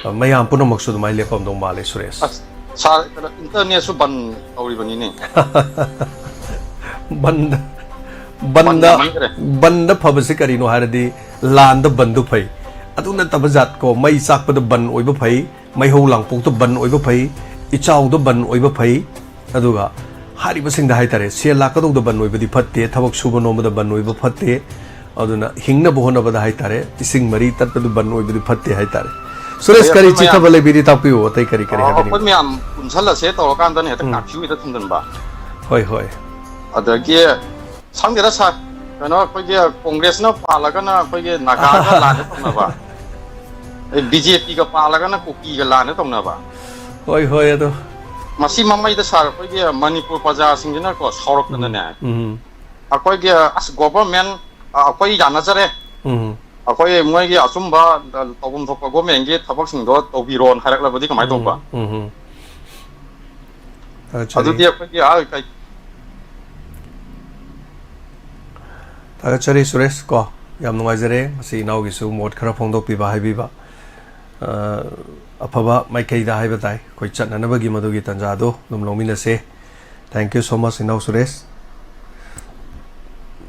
ꯑ, ꯃꯌꯥꯝ ꯄꯨꯝꯅꯃꯛꯁꯨ ꯑꯗꯨꯃꯥꯏꯅ ꯂꯦꯞꯄꯝꯗꯧ ꯃꯥꯜꯂꯦ, ꯁꯨꯔꯦꯁ꯫ ꯑꯁ, ꯁꯥꯔ, ꯀꯩꯅꯣ, ꯏꯟꯇꯔꯅꯦꯠꯁꯨ ꯕꯟ ꯇꯧꯔꯤꯕꯅꯤꯅꯦ꯫ ꯕꯟꯗ, ꯕꯟ ꯕꯟꯗ, ꯌꯥꯝꯃꯟꯈ꯭ꯔꯦ꯫ ꯕꯟꯗ ꯐꯕꯁꯤ ꯀꯔꯤꯅꯣ ꯍꯥꯏꯔꯗꯤ ꯂꯥꯟꯗ ꯕꯟꯗꯨ ꯐꯩ꯫ ꯑꯗꯨ ꯅꯠꯇꯕ ꯖꯥꯠ ꯀꯣ, ꯃꯩ ꯆꯥꯛꯄꯗ ꯕꯟ ꯑꯣꯏꯕ ꯐꯩ, ꯃꯩꯍꯧ ꯂꯥꯡꯄꯣꯛꯇ ꯕꯟ ꯑꯣꯏꯕ ꯐꯩ, ꯏꯆꯥꯎꯗ ꯕꯟ ꯑꯣꯏꯕ ꯐꯩ꯫ ꯑꯗꯨꯒ ꯍꯥꯏꯔꯤꯕꯁꯤꯡꯗ ꯍꯥꯏꯇꯥꯔꯦ, ꯁꯦꯜ ꯂꯥꯛꯀꯗꯧꯗ ꯕꯟ ꯑꯣꯏꯕꯗꯤ ꯐꯠꯇꯦ, ꯊꯕꯛ ꯁꯨꯕ ꯅꯣꯝꯕꯗ ꯕꯟ ꯑꯣꯏꯕ ꯐꯠꯇꯦ꯫ ꯑꯗꯨꯅ ꯍꯤꯡꯅꯕ ꯍꯣꯠꯅꯕꯗ ꯍꯥꯏꯇꯥꯔꯦ, ꯏꯁꯤꯡ ꯃꯔꯤ ꯇꯠꯄꯗꯨ ꯕꯟ ꯑꯣꯏꯕꯗꯤ ꯐꯠꯇꯦ ꯍꯥꯏꯇꯥꯔꯦ꯫ ꯁꯨꯔꯦꯁ, ꯑꯗꯩ ꯀꯔꯤ ꯑꯩꯈꯣꯏ ꯃꯌꯥꯝ, ꯆꯤꯊꯕ ꯂꯩꯕꯤꯔꯤ ꯇꯥꯛꯄꯤꯌꯨ, ꯑꯇꯩ ꯀꯔꯤ ꯀꯔꯤ ꯑ, ꯑꯩꯈꯣꯏ ꯍꯥꯏꯕꯤꯅꯤꯡꯕ? ꯃꯌꯥꯝ ꯄꯨꯟꯁꯜꯂꯁꯦ ꯇꯧꯔꯀꯥꯟꯗꯅ ꯍꯦꯛꯇ ꯎꯝ꯫ ꯀꯥꯔꯐ꯭ꯌꯨ ꯍꯦꯛꯇ ꯊꯝꯖꯤꯟꯕ꯫ ꯍꯣꯏ, ꯍꯣꯏ꯫ ꯑꯗꯒꯤ ꯈꯪꯗꯦꯗ ꯁꯥꯔ, ꯀꯩꯅꯣ ꯑꯩꯈꯣꯏꯒꯤ ꯀꯣꯡꯒ꯭ꯔꯦꯁꯅ ꯄꯥꯜꯂꯒꯅ ꯑꯩꯈꯣꯏꯒꯤ ꯅꯥꯒꯥꯒ ꯂꯥꯟꯗ ꯇꯧꯅꯕ, ꯑꯗꯩ ꯕꯤ ꯖꯦ ꯄꯤꯒ ꯄꯥꯜꯂꯒꯅ ꯀꯨꯀꯤꯒ ꯂꯥꯟꯗ ꯇꯧꯅꯕ꯫ ꯍꯣꯏ, ꯍꯣꯏ, ꯑꯗꯣ꯫ ꯃꯁꯤ ꯃꯃꯩꯗ ꯁꯥꯔ ꯑꯩꯈꯣꯏꯒꯤ ꯃꯅꯤꯄꯨꯔ ꯄ꯭ꯔꯖꯥꯁꯤꯡꯁꯤꯅꯀꯣ ꯁꯥꯎꯔꯛꯇꯅꯅꯦ, ꯎꯝ, ꯎꯝ꯫ ꯑꯩꯈꯣꯏꯒꯤ ꯑꯁ ꯒꯣꯚꯔꯃꯦꯟ, ꯑ, ꯑꯩꯈꯣꯏ ꯌꯥꯅꯖꯔꯦ, ꯎꯝ꯫ ꯑꯩꯈꯣꯏ ꯃꯣꯏꯒꯤ ꯑꯆꯨꯝꯕ, ꯑ, ꯇꯧꯐꯝ ꯊꯣꯛꯄ ꯒꯣꯔꯃꯦꯟꯒꯤ ꯊꯕꯛꯁꯤꯡꯗꯣ ꯇꯧꯕꯤꯔꯣꯅ ꯍꯥꯏꯔꯛꯂꯕꯗꯤ ꯀꯃꯥꯏꯅ ꯇꯧꯕ? ꯎꯝ, ꯎꯝ, ꯎꯝ꯫ ꯊꯥꯒꯠꯆꯔꯤ꯫ ꯑꯗꯨꯗꯤ ꯑꯩꯈꯣꯏꯒꯤ, ꯑ, ꯀꯩ- ꯊꯥꯒꯠꯆꯔꯤ ꯁꯨꯔꯦꯁ ꯀꯣ, ꯌꯥꯝ ꯅꯨꯡꯉꯥꯏꯖꯔꯦ ꯉꯁꯤ ꯏꯅꯥꯎꯒꯤꯁꯨ ꯃꯣꯠ ꯈꯔ ꯐꯣꯡꯗꯣꯛꯄꯤꯕ, ꯍꯥꯏꯕꯤꯕ꯫ ꯑ, ꯑꯐꯕ ꯃꯥꯏꯀꯩꯗ ꯍꯥꯏꯕ ꯇꯥꯏ, ꯑꯩꯈꯣꯏ ꯆꯠꯅꯅꯕꯒꯤ ꯃꯗꯨꯒꯤ ꯇꯥꯟꯖꯥꯗꯣ ꯑꯗꯨꯝ ꯂꯧꯃꯤꯟꯅꯁꯦ꯫ Thank you so much, ꯏꯅꯥꯎ ꯁꯨꯔꯦꯁ꯫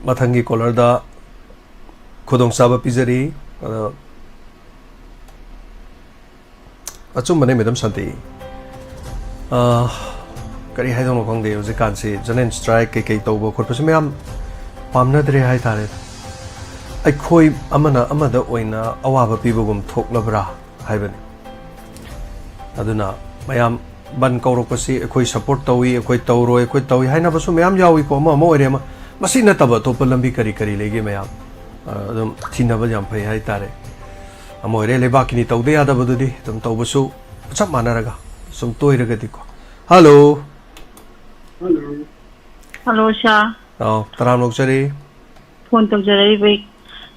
ꯃꯊꯪꯒꯤ ꯀꯣꯂꯔꯗ ꯈꯨꯗꯣꯡꯆꯥꯕ ꯄꯤꯖꯔꯤ꯫ ꯑꯗꯣ, ꯑꯆꯨꯝꯕꯅꯦ, ꯃꯦꯗꯥꯝ ꯁꯥꯟꯇꯤ꯫ ꯑ, ꯀꯔꯤ ꯍꯥꯏꯗꯧꯅꯣ ꯈꯪꯗꯦ, ꯍꯧꯖꯤꯛꯀꯥꯟꯁꯤ ꯖꯦꯅꯦꯟ ꯁ꯭ꯇ꯭ꯔꯥꯏꯛ ꯀꯩꯀꯩ ꯇꯧꯕ ꯈꯣꯠꯄꯁꯤ ꯃꯌꯥꯝ ꯄꯥꯝꯅꯗ꯭ꯔꯦ ꯍꯥꯏꯇꯥꯔꯦ꯫ ꯑꯩꯈꯣꯏ ꯑꯃꯅ ꯑꯃꯗ ꯑꯣꯏꯅ ꯑꯋꯥꯕ ꯄꯤꯕꯒꯨꯝ ꯊꯣꯛꯂꯕ꯭ꯔꯥ ꯍꯥꯏꯕꯅꯤ꯫ ꯑꯗꯨꯅ ꯃꯌꯥꯝ ꯕꯟ ꯀꯧꯔꯛꯄꯁꯤ ꯑꯩꯈꯣꯏ ꯁꯞꯄꯣꯔꯠ ꯇꯧꯏ, ꯑꯩꯈꯣꯏ ꯇꯧꯔꯣꯏ, ꯑꯩꯈꯣꯏ ꯇꯧꯏ ꯍꯥꯏꯅꯕꯁꯨ ꯃꯌꯥꯝ ꯌꯥꯎꯏꯀꯣ, ꯑꯃ ꯑꯃ ꯑꯣꯏꯔꯦ ꯑꯃ꯫ ꯃꯁꯤ ꯅꯠꯇꯕ ꯑꯇꯣꯞꯄ ꯂꯝꯕꯤ ꯀꯔꯤ ꯀꯔꯤ ꯂꯩꯒꯦ ꯃꯌꯥꯝ? ꯑ, ꯑꯗꯨꯝ ꯊꯤꯅꯕ ꯌꯥꯝ ꯐꯩ ꯍꯥꯏꯇꯥꯔꯦ꯫ ꯑꯃ ꯑꯣꯏꯔꯦ, ꯂꯩꯕꯥꯛꯀꯤꯅꯤ ꯇꯧꯗ ꯌꯥꯗꯕꯗꯨꯗꯤ ꯑꯗꯨꯝ ꯇꯧꯕꯁꯨ ꯆꯞ ꯃꯥꯟꯅꯔꯒ ꯁꯨꯝ ꯇꯣꯏꯔꯒꯗꯤꯀꯣ꯫ ꯍꯜꯂꯣ꯫ ꯍꯜꯂꯣ, ꯁꯥꯔ꯫ ꯑꯥꯎ, ꯇꯔꯥꯝꯅ ꯑꯣꯛꯆꯔꯤ꯫ ꯐꯣꯟ ꯇꯧꯖꯔꯛꯏꯕ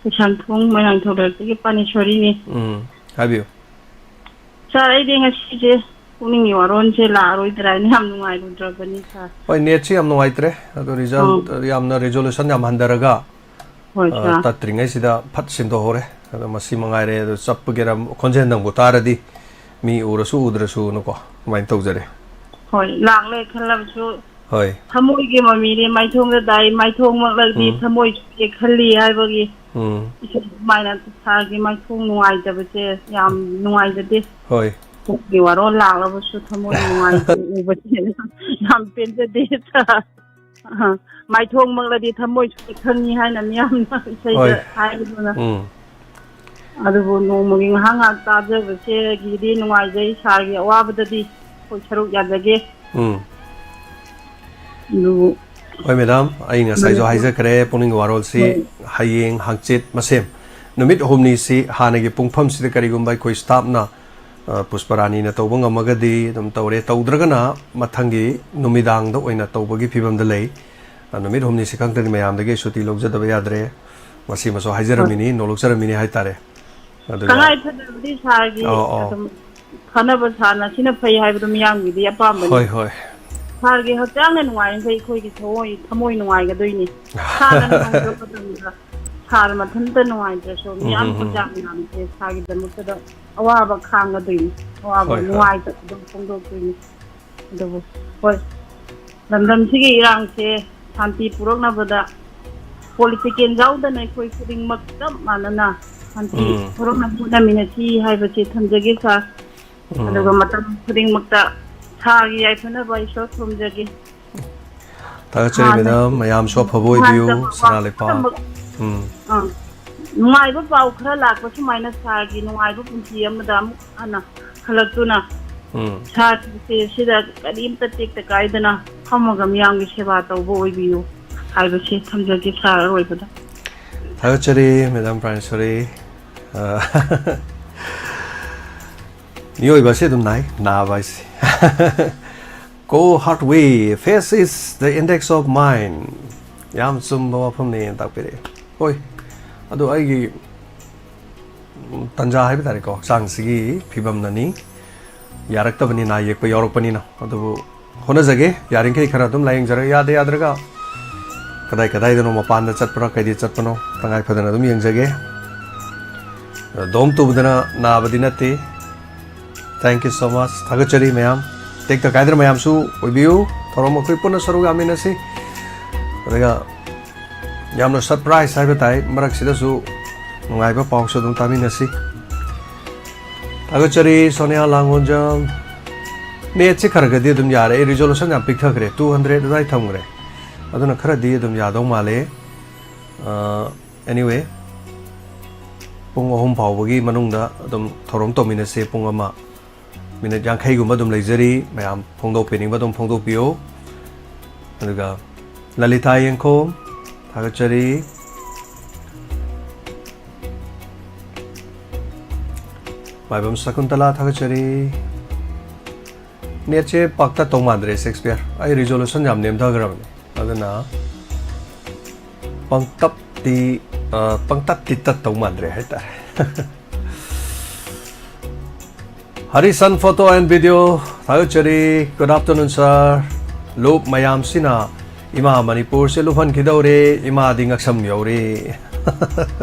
ꯀꯩꯁꯥꯝꯊꯣꯡ ꯃꯣꯏꯔꯥꯡꯊꯧ ꯂꯩꯔꯛꯇꯒꯤ ꯄꯥꯅꯦꯁꯣꯔꯤꯅꯤ꯫ ꯎꯝ, ꯍꯥꯏꯕꯤꯌꯨ꯫ ꯁꯥꯔ, ꯑꯩꯗꯤ ꯉꯁꯤꯁꯦ ꯄꯨꯛꯅꯤꯡꯒꯤ ꯋꯥꯔꯣꯜꯁꯦ ꯂꯥꯛꯑꯔꯣꯏꯗ꯭ꯔꯥ ꯍꯥꯏꯅ ꯌꯥꯝ ꯅꯨꯡꯉꯥꯏꯔꯨꯗ꯭ꯔꯕꯅꯤ, ꯁꯥꯔ꯫ ꯍꯣꯏ, ꯅꯦꯠꯁꯤ ꯌꯥꯝ ꯅꯨꯡꯉꯥꯏꯇ꯭ꯔꯦ꯫ ꯑꯗꯣ ꯔꯤꯖꯜ, ꯑꯥ꯫ ꯌꯥꯝꯅ ꯔꯤꯖꯣꯂꯨꯁꯟ ꯌꯥꯝ ꯍꯟꯊꯔꯒ, ꯍꯣꯏ, ꯑ, ꯁꯥꯔ꯫ ꯇꯠꯇ꯭ꯔꯤꯉꯩꯁꯤꯗ ꯐꯠ ꯁꯤꯟꯗꯣꯛꯍꯧꯔꯦ꯫ ꯑꯗꯣ ꯃꯁꯤ ꯃꯉꯥꯏꯔꯦ꯫ ꯑꯗꯣ ꯆꯞꯄꯒꯦꯔꯥ, ꯈꯣꯟꯖꯦꯜꯗꯪꯕꯨ ꯇꯥꯔꯗꯤ ꯃꯤ ꯎꯔꯁꯨ ꯎꯗ꯭ꯔꯁꯨꯅꯀꯣ, ꯑꯗꯨꯃꯥꯏꯅ ꯇꯧꯖꯔꯦ꯫ ꯍꯣꯏ, ꯂꯥꯛꯂꯦ ꯈꯜꯂꯕꯁꯨ ꯍꯣꯏ꯫ ꯊꯃꯣꯏꯒꯤ ꯃꯃꯤꯗꯤ ꯃꯥꯏꯊꯣꯡꯗ ꯇꯥꯏ, ꯃꯥꯏꯊꯣꯡꯃꯛꯂꯗꯤ ꯎꯝ꯫ ꯊꯃꯣꯏ ꯁꯣꯛꯑꯦ ꯈꯜꯂꯤ ꯍꯥꯏꯕꯒꯤ ꯎꯝ꯫ ꯏꯁꯩ ꯑꯗꯨꯃꯥꯏꯅ ꯁꯥꯔꯒꯤ ꯃꯥꯏꯊꯣꯡ ꯅꯨꯡꯉꯥꯏꯇꯕꯁꯦ ꯌꯥꯝ ꯅꯨꯡꯉꯥꯏꯖꯗꯦ꯫ ꯍꯣꯏ꯫ ꯄꯨꯛꯀꯤ ꯋꯥꯔꯣꯜ ꯂꯥꯛꯂꯕꯁꯨ ꯊꯃꯣꯏ ꯅꯨꯡꯉꯥꯏꯇꯦ ꯎꯕꯁꯦ ꯌꯥꯝ ꯄꯦꯟꯖꯗꯦ꯫ ꯑ, ꯃꯥꯏꯊꯣꯡꯃꯛꯂꯗꯤ ꯊꯃꯣꯏ ꯁꯣꯛꯏ ꯈꯪꯉꯤ ꯍꯥꯏꯅ ꯃꯤꯌꯥꯝꯅ ꯏꯁꯩꯗ ꯍꯣꯏ꯫ ꯍꯥꯏꯕꯗꯨꯅ꯫ ꯎꯝ꯫ ꯑꯗꯨꯕꯨ ꯅꯣꯡꯃꯒꯤ ꯉꯥꯏꯍꯥꯛ ꯉꯥꯏꯍꯥꯛ ꯇꯥꯖꯕꯁꯦꯒꯤꯗꯤ ꯅꯨꯡꯉꯥꯏꯖꯩ, ꯁꯥꯔꯒꯤ ꯑꯋꯥꯕꯗꯗꯤ ꯑꯩꯈꯣꯏ ꯁꯔꯨꯛ ꯌꯥꯖꯒꯦ꯫ ꯎꯝ꯫ ꯑꯗꯨꯕꯨ ꯍꯣꯏ, ꯃꯦꯗꯥꯝ, ꯑꯩ ꯉꯁꯥꯏꯁꯨ ꯃꯅꯤꯄꯨꯔ ꯍꯥꯏꯖꯈ꯭ꯔꯦ, ꯄꯨꯛꯅꯤꯡꯒꯤ ꯋꯥꯔꯣꯜꯁꯤ ꯍꯣꯏ꯫ ꯍꯌꯦꯡ, ꯍꯪꯆꯤꯠ, ꯃꯁꯦꯝ ꯅꯨꯃꯤꯠ ꯍꯨꯝꯅꯤꯁꯤ ꯍꯥꯟꯅꯒꯤ ꯄꯨꯡꯐꯝꯁꯤꯗ ꯀꯔꯤꯒꯨꯝꯕ ꯑꯩꯈꯣꯏ ꯁ꯭ꯇꯥꯐꯅ, ꯑ, ꯄꯨꯁꯄꯔꯥꯅꯤꯅ ꯇꯧꯕ ꯉꯝꯃꯒꯗꯤ ꯑꯗꯨꯝ ꯇꯧꯔꯦ, ꯇꯧꯗ꯭ꯔꯒꯅ ꯃꯊꯪꯒꯤ ꯅꯨꯃꯤꯗꯥꯡꯗ ꯑꯣꯏꯅ ꯇꯧꯕꯒꯤ ꯐꯤꯕꯝꯗ ꯂꯩ꯫ ꯑ, ꯅꯨꯃꯤꯠ ꯍꯨꯝꯅꯤꯁꯤ ꯈꯛꯇꯗꯤ ꯃꯌꯥꯝꯗꯒꯤ ꯁꯨꯇꯤ ꯂꯧꯖꯗꯕ ꯌꯥꯗ꯭ꯔꯦ꯫ ꯃꯁꯤꯃꯁꯨ ꯍꯥꯏꯖꯔꯝꯃꯤꯅꯤ, ꯅꯣꯂꯣꯛꯆꯔꯝꯃꯤꯅꯤ ꯍꯥꯏꯇꯥꯔꯦ꯫ ꯑꯗꯨꯒ ꯇꯉꯥꯏ ꯐꯗꯕꯗꯤ ꯁꯥꯔꯒꯤ ꯑꯧ, ꯑꯧ꯫ ꯑꯗꯨꯝ ꯐꯅꯕ ꯁꯥꯔꯅ ꯁꯤꯅ ꯐꯩ ꯍꯥꯏꯕꯗꯨ ꯃꯤꯌꯥꯝꯒꯤꯗꯤ ꯑꯄꯥꯝꯕꯅꯤ꯫ ꯍꯣꯏ, ꯍꯣꯏ꯫ ꯁꯥꯔꯒꯤ ꯍꯛꯆꯥꯡꯅ ꯅꯨꯡꯉꯥꯏꯔꯤꯈꯩ ꯑꯩꯈꯣꯏꯒꯤ ꯊꯃꯣꯏ ꯊꯃꯣꯏ ꯅꯨꯡꯉꯥꯏꯒꯗꯣꯏꯅꯤ꯫ ꯁꯥꯔ ꯅꯨꯡꯉꯥꯏꯇꯕ ꯃꯇꯝꯗ ꯁꯥꯔ ꯃꯊꯟꯇ ꯅꯨꯡꯉꯥꯏꯇ꯭ꯔꯁꯨ ꯃꯤꯌꯥꯝ ꯎꯝ, ꯎꯝ꯫ ꯍꯛꯆꯥꯡ ꯃꯌꯥꯝꯁꯦ ꯁꯥꯔꯒꯤꯗꯃꯛꯇꯗ ꯑꯋꯥꯕ ꯈꯥꯡꯒꯗꯣꯏꯅꯤ꯫ ꯑꯋꯥꯕ ꯍꯣꯏ, ꯍꯣꯏ꯫ ꯅꯨꯡꯉꯥꯏꯇꯕ ꯑꯗꯨꯝ ꯐꯣꯡꯗꯣꯛꯇꯣꯏꯅꯤ꯫ ꯑꯗꯨꯕꯨ ꯍꯣꯏ, ꯂꯝꯗꯝꯁꯤꯒꯤ ꯏꯔꯥꯡꯁꯦ ꯁꯥꯟꯇꯤ ꯄꯨꯔꯛꯅꯕꯗ political ꯌꯥꯎꯗꯅ ꯑꯩꯈꯣꯏ ꯈꯨꯗꯤꯡꯃꯛ ꯆꯞ ꯃꯥꯟꯅꯅ ꯁꯥꯟꯇꯤ ꯎꯝ꯫ ꯄꯨꯔꯛꯅꯕ ꯍꯣꯠꯅꯃꯤꯟꯅꯁꯤ ꯍꯥꯏꯕꯁꯤ ꯊꯝꯖꯒꯦ ꯁꯥꯔ꯫ ꯎꯝ꯫ ꯑꯗꯨꯒ ꯃꯇꯝ ꯈꯨꯗꯤꯡꯃꯛꯇ ꯁꯥꯔꯒꯤ ꯌꯥꯏꯐꯅꯕ ꯏꯁꯣꯔ ꯈꯨꯔꯨꯝꯖꯒꯦ꯫ ꯊꯥꯒꯠꯆꯔꯤ ꯍꯥꯟꯅ ꯃꯦꯗꯥꯝ, ꯃꯌꯥꯝꯁꯨ ꯑꯐꯕ ꯑꯣꯏꯕꯤꯌꯨ, ꯅꯨꯡꯉꯥꯏꯇꯕ ꯁꯅꯥ ꯋꯥ ꯂꯩꯄꯥꯛ꯫ ꯄꯨꯝꯅꯃꯛ ꯎꯝ꯫ ꯑꯥ, ꯅꯨꯡꯉꯥꯏꯕ ꯄꯥꯎ ꯈꯔ ꯂꯥꯛꯄ ꯁꯨꯃꯥꯏꯅ ꯁꯥꯔꯒꯤ ꯅꯨꯡꯉꯥꯏꯕ ꯄꯨꯟꯁꯤ ꯑꯃꯗ ꯑꯃꯨꯛ ꯍꯟꯅ ꯍꯜꯂꯛꯇꯨꯅ ꯎꯝ꯫ ꯁꯥꯔꯁꯦ ꯁꯤꯗ ꯀꯔꯤꯝꯇ ꯇꯦꯛꯇ ꯀꯥꯏꯗꯅ ꯐꯝꯃꯒ ꯃꯤꯌꯥꯝꯒꯤ ꯁꯦꯕꯥ ꯇꯧꯕ ꯑꯣꯏꯕꯤꯌꯨ ꯍꯥꯏꯕꯁꯤ ꯊꯝꯖꯒꯦ ꯁꯥꯔ ꯑꯔꯣꯏꯕꯗ꯫ ꯊꯥꯒꯠꯆꯔꯤ ꯃꯦꯗꯥꯝ ꯄ꯭ꯔꯥꯏꯟꯁꯣꯔꯤ꯫ ꯑ, ꯃꯤꯑꯣꯏꯕ ꯑꯁꯤ ꯑꯗꯨꯝ ꯅꯥꯏ, ꯅꯥꯕ ꯍꯥꯏꯁꯦ꯫ ꯀꯣ ꯍꯥꯔꯠꯋꯦ, "Face is the index of mind"꯫ ꯌꯥꯝ ꯆꯨꯝꯕ ꯋꯥꯐꯝꯅꯦꯅ ꯇꯥꯛꯄꯤꯔꯛꯑꯦ꯫ ꯍꯣꯏ, ꯑꯗꯣ ꯑꯩꯒꯤ ꯇꯟꯖꯥ ꯍꯥꯏꯕ ꯇꯥꯔꯦꯀꯣ, ꯍꯛꯆꯥꯡꯁꯤꯒꯤ ꯐꯤꯕꯝꯅꯅꯤ, ꯌꯥꯔꯛꯇꯕꯅꯤ, ꯅꯥ ꯌꯦꯛꯄ ꯌꯥꯎꯔꯛꯄꯅꯤꯅ꯫ ꯑꯗꯨꯕꯨ ꯍꯣꯠꯅꯖꯒꯦ, ꯌꯥꯔꯤꯈꯩ ꯈꯔ ꯑꯗꯨꯝ ꯂꯥꯏꯌꯦꯡꯖꯔꯒ, ꯌꯥꯗ ꯌꯥꯗ꯭ꯔꯒ ꯀꯗꯥꯏ ꯀꯗꯥꯏꯗꯅꯣ ꯃꯄꯥꯟꯗ ꯆꯠꯄ꯭ꯔꯥ ꯀꯩꯗꯤ ꯆꯠꯄꯅꯣ, ꯇꯉꯥꯏ ꯐꯗꯅ ꯑꯗꯨꯝ ꯌꯦꯡꯖꯒꯦ꯫ ꯗꯣꯝ ꯇꯨꯕꯗꯅ ꯅꯥꯕꯗꯤ ꯅꯠꯇꯦ꯫ Thank you so much꯫ ꯊꯥꯒꯠꯆꯔꯤ ꯃꯌꯥꯝ꯫ ꯇꯦꯛꯇ ꯀꯥꯏꯗꯅ ꯃꯌꯥꯝꯁꯨ ꯑꯣꯏꯕꯤꯌꯨ꯫ ꯊꯧꯔꯝ ꯑꯩꯈꯣꯏ ꯄꯨꯟꯅ ꯁꯔꯨꯛ ꯌꯥꯃꯤꯟꯅꯁꯤ꯫ ꯑꯗꯨꯒ ꯌꯥꯝꯅ surprise ꯍꯥꯏꯕ ꯇꯥꯏ, ꯃꯔꯛꯁꯤꯗꯁꯨ ꯅꯨꯡꯉꯥꯏꯕ ꯄꯥꯎꯁꯨ ꯑꯗꯨꯝ ꯇꯥꯃꯤꯟꯅꯁꯤ꯫ ꯊꯥꯒꯠꯆꯔꯤ ꯁꯣꯅꯤꯌꯥ ꯂꯥꯡꯒꯣꯟꯖꯝ꯫ ꯅꯦꯠꯁꯤ ꯈꯔ ꯈꯔꯗꯤ ꯑꯗꯨꯝ ꯌꯥꯔꯦ꯫ ꯑꯩ resolution ꯌꯥꯝ ꯄꯤꯛꯊꯈ꯭ꯔꯦ, two hundred ꯑꯗꯨꯋꯥꯏ ꯊꯝꯈ꯭ꯔꯦ꯫ ꯑꯗꯨꯅ ꯈꯔꯗꯤ ꯑꯗꯨꯝ ꯌꯥꯗꯧ ꯃꯥꯜꯂꯦ꯫ ꯑ, anyway, ꯄꯨꯡ ꯑꯍꯨꯝ ꯐꯥꯎꯕꯒꯤ ꯃꯅꯨꯡꯗ ꯑꯗꯨꯝ ꯊꯧꯔꯝ ꯇꯧꯃꯤꯟꯅꯁꯦ꯫ ꯄꯨꯡ ꯑꯃ ꯃꯤꯅꯤꯠ ꯌꯥꯡꯈꯩꯒꯨꯝꯕ ꯑꯗꯨꯝ ꯂꯩꯖꯔꯤ꯫ ꯃꯌꯥꯝ ꯐꯣꯡꯗꯣꯛꯄꯤꯅꯤꯡꯕ ꯑꯗꯨꯝ ꯐꯣꯡꯗꯣꯛꯄꯤꯌꯨ꯫ ꯑꯗꯨꯒ ꯂꯂꯤꯇꯥ ꯌꯦꯡꯈꯣꯝ, ꯊꯥꯒꯠꯆꯔꯤ꯫ ꯃꯥꯏꯕꯝ ꯁꯀꯨꯟꯇꯂꯥ, ꯊꯥꯒꯠꯆꯔꯤ꯫ ꯅꯦꯠꯁꯦ ꯄꯥꯛ ꯇꯠꯇꯧ ꯃꯥꯟꯗ꯭ꯔꯦ, ꯁꯦꯛꯁꯄꯤꯌꯔ꯫ ꯑꯩ resolution ꯌꯥꯝ ꯅꯦꯝꯊꯈ꯭ꯔꯕꯅꯦ, ꯑꯗꯨꯅ ꯄꯪꯇꯞꯇꯤ ꯑ, ꯄꯪꯇꯠꯇꯤ ꯇꯠꯇꯧ ꯃꯥꯟꯗ꯭ꯔꯦ ꯍꯥꯏꯇꯥꯔꯦ꯫ Hari Sun Photo and Video, ꯊꯥꯒꯠꯆꯔꯤ꯫ Good afternoon, sir. ꯂꯨꯞ ꯃꯌꯥꯝꯁꯤꯅ ꯏꯃꯥ ꯃꯅꯤꯄꯨꯔꯁꯦ ꯂꯨꯞꯍꯟꯈꯤꯗꯧꯔꯦ, ꯏꯃꯥꯗꯤ ꯉꯛꯁꯝ ꯌꯧꯔꯦ꯫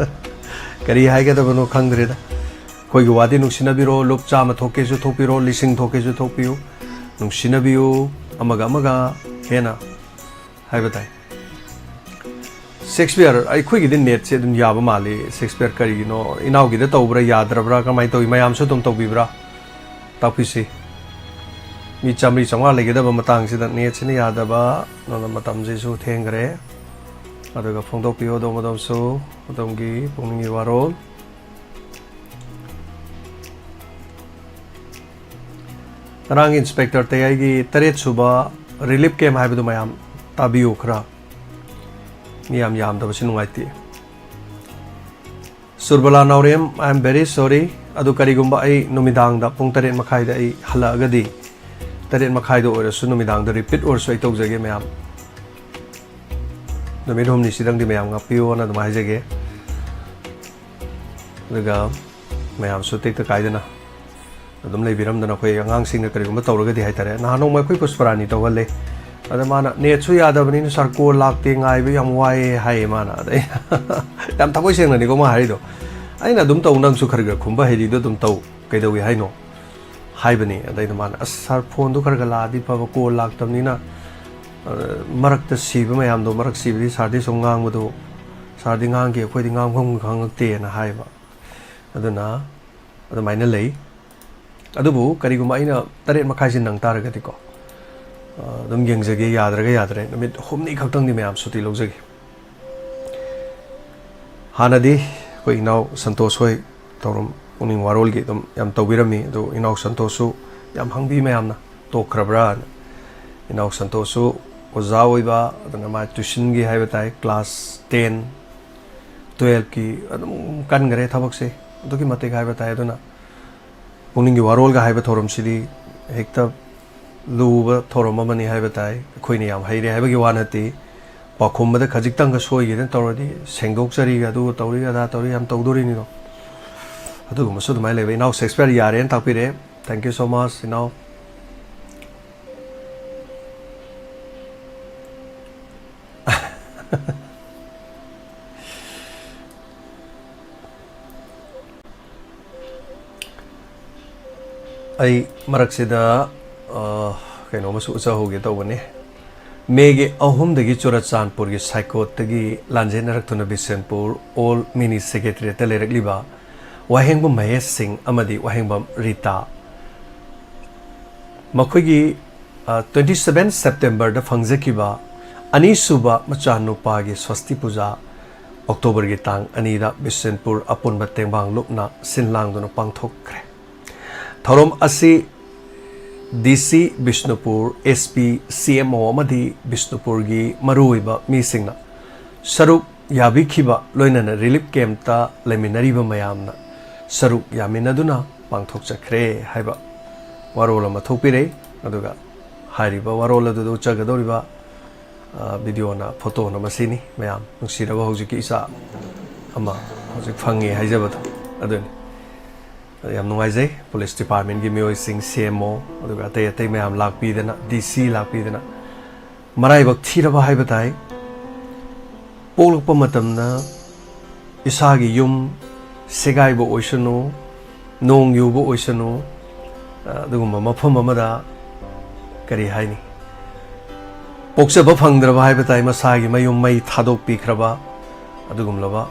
ꯀꯔꯤ ꯍꯥꯏꯒꯗꯕꯅꯣ ꯈꯪꯗ꯭ꯔꯦꯗ꯫ ꯑꯩꯈꯣꯏꯒꯤ ꯋꯥꯗꯤ ꯅꯨꯡꯁꯤꯅꯕꯤꯔꯣ, ꯂꯨꯞ ꯆꯥꯝꯃ ꯊꯣꯛꯀꯦꯁꯨ ꯊꯣꯛꯄꯤꯔꯣ, ꯂꯤꯁꯤꯡ ꯊꯣꯛꯀꯦꯁꯨ ꯊꯣꯛꯄꯤꯌꯨ, ꯅꯨꯡꯁꯤꯅꯕꯤꯌꯨ, ꯑꯃꯒ ꯑꯃꯒ ꯍꯦꯟꯅ ꯍꯥꯏꯕ ꯇꯥꯏ꯫ ꯁꯦꯛꯁꯄꯤꯌꯔ, ꯑꯩꯈꯣꯏꯒꯤꯗꯤ ꯅꯦꯠꯁꯦ ꯑꯗꯨꯝ ꯌꯥꯕ ꯃꯥꯜꯂꯤ꯫ ꯁꯦꯛꯁꯄꯤꯌꯔ ꯀꯔꯤꯒꯤꯅꯣ? ꯏꯅꯥꯎꯒꯤꯗ ꯇꯧꯕ꯭ꯔꯥ, ꯌꯥꯗ꯭ꯔꯕ꯭ꯔꯥ, ꯀꯃꯥꯏꯅ ꯇꯧꯏ? ꯃꯌꯥꯝꯁꯨ ꯑꯗꯨꯝ ꯇꯧꯕꯤꯕ꯭ꯔꯥ? ꯇꯥꯛꯄꯤꯁꯤ꯫ ꯃꯤ ꯆꯥꯝꯃꯔꯤ ꯆꯥꯝꯃꯉꯥ ꯂꯩꯒꯗꯕ ꯃꯇꯥꯡꯁꯤꯗ ꯅꯦꯠꯁꯤꯅ ꯌꯥꯗꯕ, ꯑꯗꯨꯅ ꯃꯇꯝꯁꯤꯁꯨ ꯊꯦꯡꯈ꯭ꯔꯦ꯫ ꯑꯗꯨꯒ ꯐꯣꯡꯗꯣꯛꯄꯤꯌꯨ ꯑꯗꯣꯝ ꯑꯗꯣꯝꯁꯨ ꯑꯗꯣꯝꯒꯤ ꯄꯨꯛꯅꯤꯡꯒꯤ ꯋꯥꯔꯣꯜ꯫ ꯉꯔꯥꯡꯒꯤ ꯏꯟꯁꯄꯦꯛꯇꯔ ꯇꯌꯥꯏꯒꯤ ꯇꯔꯦꯠ ꯁꯨꯕ ꯔꯤꯂꯤꯐ ꯀꯦꯝꯞ ꯍꯥꯏꯕꯗꯨ ꯃꯌꯥꯝ ꯇꯥꯕꯤꯌꯨ ꯈꯔ꯫ ꯃꯤ ꯌꯥꯝ ꯌꯥꯝꯗꯕꯁꯤ ꯅꯨꯡꯉꯥꯏꯇꯦ꯫ ꯁꯨꯔꯕꯂꯥ ꯅꯥꯎꯔꯦꯝ, I am very sorry꯫ ꯑꯗꯨ ꯀꯔꯤꯒꯨꯝꯕ ꯑꯩ ꯅꯨꯃꯤꯗꯥꯡꯗ ꯄꯨꯡ ꯇꯔꯦꯠ ꯃꯈꯥꯏꯗ ꯑꯩ ꯍꯜꯂꯛꯑꯒꯗꯤ, ꯇꯔꯦꯠ ꯃꯈꯥꯏꯗ ꯑꯣꯏꯔꯁꯨ ꯅꯨꯃꯤꯗꯥꯡꯗ ꯔꯤꯄꯤꯠ ꯑꯣꯏꯔꯁꯨ ꯑꯩ ꯇꯧꯖꯒꯦ ꯃꯌꯥꯝ꯫ ꯅꯨꯃꯤꯠ ꯍꯨꯝꯅꯤꯁꯤꯗꯪꯗꯤ ꯃꯌꯥꯝ ꯉꯥꯛꯄꯤꯌꯣꯅ ꯑꯗꯨꯝ ꯍꯥꯏꯖꯒꯦ꯫ ꯑꯗꯨꯒ ꯃꯌꯥꯝꯁꯨ ꯇꯦꯛꯇ ꯀꯥꯏꯗꯅ ꯑꯗꯨꯝ ꯂꯩꯕꯤꯔꯝꯗꯅ, ꯑꯩꯈꯣꯏ ꯑꯉꯥꯡꯁꯤꯡꯅ ꯀꯔꯤꯒꯨꯝꯕ ꯇꯧꯔꯒꯗꯤ ꯍꯥꯏꯇꯥꯔꯦ꯫ ꯅꯍꯥꯟ ꯅꯣꯡꯃ ꯑꯩꯈꯣꯏ ꯄꯨꯁꯄꯔꯥꯅꯤ ꯇꯧꯍꯜꯂꯦ꯫ ꯑꯗ ꯃꯥꯅ, "ꯅꯦꯠꯁꯨ ꯌꯥꯗꯕꯅꯤꯅ ꯁꯥꯔ, ꯀꯣꯜ ꯂꯥꯛꯇꯦ, ꯉꯥꯏꯕ ꯌꯥꯝ ꯋꯥꯏꯌꯦ" ꯍꯥꯏꯌꯦ ꯃꯥꯅ꯫ ꯑꯗꯩ ꯌꯥꯝ ꯊꯃꯣꯏ ꯁꯦꯡꯅꯅꯤꯀꯣ ꯃꯥ ꯍꯥꯏꯔꯤꯗꯣ꯫ ꯑꯩꯅ, "ꯑꯗꯨꯝ ꯇꯧ, ꯅꯪꯁꯨ ꯈꯔ ꯈꯔ ꯈꯨꯝꯕ ꯍꯩꯔꯤꯗꯣ ꯑꯗꯨꯝ ꯇꯧ, ꯀꯩꯗꯧꯏ ꯍꯥꯏꯅꯣ?" ꯍꯥꯏꯕꯅꯤ꯫ ꯑꯗꯩꯗ ꯃꯥꯅ, "ꯑꯁ ꯁꯥꯔ, ꯐꯣꯟꯗꯣ ꯈꯔ ꯈꯔ ꯂꯥꯛꯑꯗꯤ ꯐꯕ, ꯀꯣꯜ ꯂꯥꯛꯇꯕꯅꯤꯅ, ꯑ, ꯃꯔꯛꯇ ꯁꯤꯕ ꯃꯌꯥꯝꯗꯣ, ꯃꯔꯛ ꯁꯤꯕꯗꯤ ꯁꯥꯔꯗꯤ ꯁꯨꯝ ꯉꯥꯡꯕꯗꯣ, ꯁꯥꯔꯗꯤ ꯉꯥꯡꯈꯤ, ꯑꯩꯈꯣꯏꯗꯤ ꯉꯥꯡꯐꯝ ꯈꯪꯉꯛꯇꯦꯅ" ꯍꯥꯏꯕ꯫ ꯑꯗꯨꯅ ꯑꯗꯨꯃꯥꯏꯅ ꯂꯩ꯫ ꯑꯗꯨꯕꯨ ꯀꯔꯤꯒꯨꯝꯕ ꯑꯩꯅ ꯇꯔꯦꯠ ꯃꯈꯥꯏꯁꯤ ꯅꯪ ꯇꯥꯔꯒꯗꯤꯀꯣ, ꯑ, ꯑꯗꯨꯝ ꯌꯦꯡꯖꯒꯦ, ꯌꯥꯗ꯭ꯔꯒ ꯌꯥꯗ꯭ꯔꯦ, ꯅꯨꯃꯤꯠ ꯍꯨꯝꯅꯤ ꯈꯛꯇꯪꯗꯤ ꯃꯌꯥꯝ ꯁꯨꯇꯤ ꯂꯧꯖꯒꯦ꯫ ꯍꯥꯟꯅꯗꯤ ꯑꯩꯈꯣꯏ ꯏꯅꯥꯎ ꯁꯟꯇꯣꯁ ꯍꯣꯏ ꯊꯧꯔꯝ ꯄꯨꯛꯅꯤꯡ ꯋꯥꯔꯣꯜꯒꯤ ꯑꯗꯨꯝ ꯌꯥꯝ ꯇꯧꯕꯤꯔꯝꯃꯤ, ꯑꯗꯨ ꯏꯅꯥꯎ ꯁꯟꯇꯣꯁꯁꯨ ꯌꯥꯝ ꯍꯪꯕꯤ ꯃꯌꯥꯝꯅ, "ꯇꯣꯛꯈ꯭ꯔꯕ꯭ꯔꯥꯅ?" ꯏꯅꯥꯎ ꯁꯟꯇꯣꯁꯁꯨ ꯑꯣꯖꯥ ꯑꯣꯏꯕ, ꯑꯗꯨꯅ ꯃꯥ ꯇ꯭ꯌꯨꯁꯟꯒꯤ ꯍꯥꯏꯕ ꯇꯥꯏ, ꯀ꯭ꯂꯥꯁ ꯇꯦꯟ, ꯇꯨꯌꯦꯜꯐꯀꯤ ꯑꯗꯨꯝ ꯀꯟꯈ꯭ꯔꯦ ꯊꯕꯛꯁꯦ, ꯑꯗꯨꯛꯀꯤ ꯃꯇꯤꯛ ꯍꯥꯏꯕ ꯇꯥꯏ꯫ ꯑꯗꯨꯅ ꯄꯨꯛꯅꯤꯡꯒꯤ ꯋꯥꯔꯣꯜꯒ ꯍꯥꯏꯕ ꯊꯧꯔꯝꯁꯤꯗꯤ ꯍꯦꯛꯇ ꯂꯨꯕ ꯊꯧꯔꯝ ꯑꯃꯅꯤ ꯍꯥꯏꯕ ꯇꯥꯏ꯫ ꯑꯩꯈꯣꯏꯅ ꯌꯥꯝ ꯍꯩꯔꯦ ꯍꯥꯏꯕꯒꯤ ꯋꯥ ꯅꯠꯇꯦ, ꯄꯥꯎꯈꯨꯝꯕꯗ ꯈꯖꯤꯛꯇꯪꯒ ꯁꯣꯏꯒꯦꯅ ꯇꯧꯔꯗꯤ ꯁꯦꯡꯗꯣꯛꯆꯔꯤꯒ ꯑꯗꯨꯒ ꯇꯧꯔꯤ ꯑꯗꯥ ꯇꯧꯔꯤ ꯌꯥꯝ ꯇꯧꯗꯣꯔꯤꯅꯤꯗꯣ꯫ ꯑꯗꯨꯒꯨꯝꯕꯁꯨ ꯑꯗꯨꯃꯥꯏꯅ ꯂꯩꯕ꯫ ꯏꯅꯥꯎ ꯁꯦꯛꯁꯄꯤꯌꯔ ꯌꯥꯔꯦꯅ ꯇꯥꯛꯄꯤꯔꯛꯑꯦ꯫ Thank you so much, ꯏꯅꯥꯎ꯫ ꯑꯩ ꯃꯔꯛꯁꯤꯗ, ꯑ, ꯀꯩꯅꯣꯝꯃꯁꯨ ꯎꯠꯆꯍꯧꯒꯦ ꯇꯧꯕꯅꯤ꯫ ꯃꯦꯒꯤ ꯑꯍꯨꯝꯗꯒꯤ ꯆꯨꯔꯆꯥꯟꯄꯨꯔꯒꯤ ꯁꯥꯏꯀꯣꯠꯇꯒꯤ ꯂꯥꯟꯖꯦꯟꯅꯔꯛꯇꯨꯅ ꯕꯤꯁꯦꯟꯄꯨꯔ ꯑꯣꯜ ꯃꯤꯅꯤ ꯁꯦꯀ꯭ꯔꯦꯇꯔꯤꯌꯦꯠꯇ ꯂꯩꯔꯛꯂꯤꯕ ꯋꯥꯍꯦꯡꯕꯝ ꯃꯍꯦꯁ ꯁꯤꯡ ꯑꯃꯗꯤ ꯋꯥꯍꯦꯡꯕꯝ ꯔꯤꯇꯥ, ꯃꯈꯣꯏꯒꯤ, ꯑ, twenty seven ꯁꯦꯞꯇꯦꯝꯕꯔꯗ ꯐꯪꯖꯈꯤꯕ ꯑꯅꯤꯁꯨꯕ ꯃꯆꯥꯅꯨꯄꯥꯒꯤ ꯁ꯭ꯋꯁꯇꯤ ꯄꯨꯖꯥ ꯑꯣꯛꯇꯣꯕꯔꯒꯤ ꯇꯥꯡ ꯑꯅꯤꯗ ꯕꯤꯁꯦꯟꯄꯨꯔ ꯑꯄꯨꯟꯕ ꯇꯦꯡꯕꯥꯡ ꯂꯨꯞꯅ ꯁꯤꯟ ꯂꯥꯡꯗꯨꯅ ꯄꯥꯡꯊꯣꯛꯈ꯭ꯔꯦ꯫ ꯊꯧꯔꯝ ꯑꯁꯤ ꯗꯤ ꯁꯤ ꯕꯤꯁꯅꯨꯄꯨꯔ, ꯑꯦꯁ ꯄꯤ, ꯁꯤ ꯑꯦꯝ ꯑꯣ ꯑꯃꯗꯤ ꯕꯤꯁꯅꯨꯄꯨꯔꯒꯤ ꯃꯔꯨꯑꯣꯏꯕ ꯃꯤꯁꯤꯡꯅ ꯁꯔꯨꯛ ꯌꯥꯕꯤꯈꯤꯕ, ꯂꯣꯏꯅꯅ ꯔꯤꯂꯤꯐ ꯀꯦꯝꯞꯇ ꯂꯩꯃꯤꯟꯅꯔꯤꯕ ꯃꯌꯥꯝꯅ ꯁꯔꯨꯛ ꯌꯥꯃꯤꯟꯅꯗꯨꯅ ꯄꯥꯡꯊꯣꯛꯆꯈ꯭ꯔꯦ ꯍꯥꯏꯕ ꯋꯥꯔꯣꯜ ꯑꯃ ꯊꯣꯛꯄꯤꯔꯦ꯫ ꯑꯗꯨꯒ ꯍꯥꯏꯔꯤꯕ ꯋꯥꯔꯣꯜ ꯑꯗꯨꯗ ꯎꯠꯆꯒꯗꯧꯔꯤꯕ, ꯑ, ꯚꯤꯗꯤꯑꯣꯅ, ꯐꯣꯇꯣꯅ ꯃꯁꯤꯅꯤ꯫ ꯃꯌꯥꯝ ꯅꯨꯡꯁꯤꯔꯕ ꯍꯧꯖꯤꯛꯀꯤ ꯏꯆꯥ ꯑꯃ ꯍꯧꯖꯤꯛ ꯐꯪꯉꯦ ꯍꯥꯏꯖꯕꯗꯣ ꯑꯗꯨꯅꯤ꯫ ꯌꯥꯝ ꯅꯨꯡꯉꯥꯏꯖꯩ꯫ ꯄꯨꯂꯤꯁ ꯗꯤꯄꯥꯔꯠꯃꯦꯟꯒꯤ ꯃꯤꯑꯣꯏꯁꯤꯡ, ꯁꯤ ꯑꯦꯝ ꯑꯣ, ꯑꯗꯨꯒ ꯑꯇꯩ ꯑꯇꯩ ꯃꯌꯥꯝ ꯂꯥꯛꯄꯤꯗꯅ, ꯗꯤ ꯁꯤ ꯂꯥꯛꯄꯤꯗꯅ, ꯃꯔꯥꯏꯕꯛ ꯊꯤꯔꯕ ꯍꯥꯏꯕ ꯇꯥꯏ꯫ ꯄꯣꯛꯂꯛꯄ ꯃꯇꯝꯗ ꯏꯁꯥꯒꯤ ꯌꯨꯝ ꯁꯦꯒꯥꯏꯕ ꯑꯣꯏꯁꯅꯨ, ꯅꯣꯡ ꯌꯨꯕ ꯑꯣꯏꯁꯅꯨ, ꯑꯗꯨꯒꯨꯝꯕ ꯃꯐꯝ ꯑꯃꯗ, ꯀꯔꯤ ꯍꯥꯏꯅꯤ, ꯄꯣꯛꯆꯕ ꯐꯪꯗ꯭ꯔꯕ ꯍꯥꯏꯕ ꯇꯥꯏ, ꯃꯁꯥꯒꯤ ꯃꯌꯨꯝ ꯃꯩ ꯊꯥꯗꯣꯛꯄꯤꯈ꯭ꯔꯕ ꯑꯗꯨꯒꯨꯝꯂꯕ꯫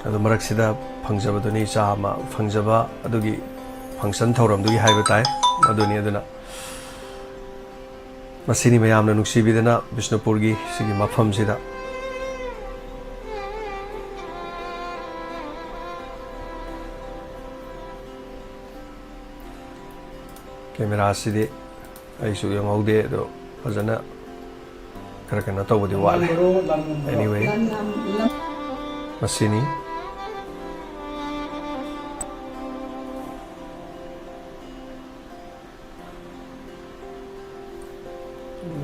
ꯑꯗꯨ ꯃꯔꯛꯁꯤꯗ ꯐꯪꯖꯕꯗꯨꯅꯤ, ꯏꯆꯥ ꯑꯃ ꯐꯪꯖꯕ ꯑꯗꯨꯒꯤ ꯐꯪꯁꯟ ꯊꯧꯔꯝꯗꯨꯒꯤ ꯍꯥꯏꯕ ꯇꯥꯏ꯫ ꯑꯗꯨꯅꯤ, ꯑꯗꯨꯅ ꯃꯁꯤꯅꯤ ꯃꯌꯥꯝꯅ ꯅꯨꯡꯁꯤꯕꯤꯗꯅ ꯕꯤꯁꯅꯨꯄꯨꯔꯒꯤ ꯁꯤꯒꯤ ꯃꯐꯝꯁꯤꯗ꯫ ꯀꯦꯃꯦꯔꯥꯁꯤꯗꯤ ꯑꯩꯁꯨ ꯌꯦꯡꯍꯧꯗꯦ, ꯑꯗꯣ ꯐꯖꯅ ꯈꯔ ꯀꯩꯅꯣ ꯇꯧꯕꯗꯤ ꯋꯥꯠꯂꯦ꯫ Anyway, ꯃꯁꯤꯅꯤ꯫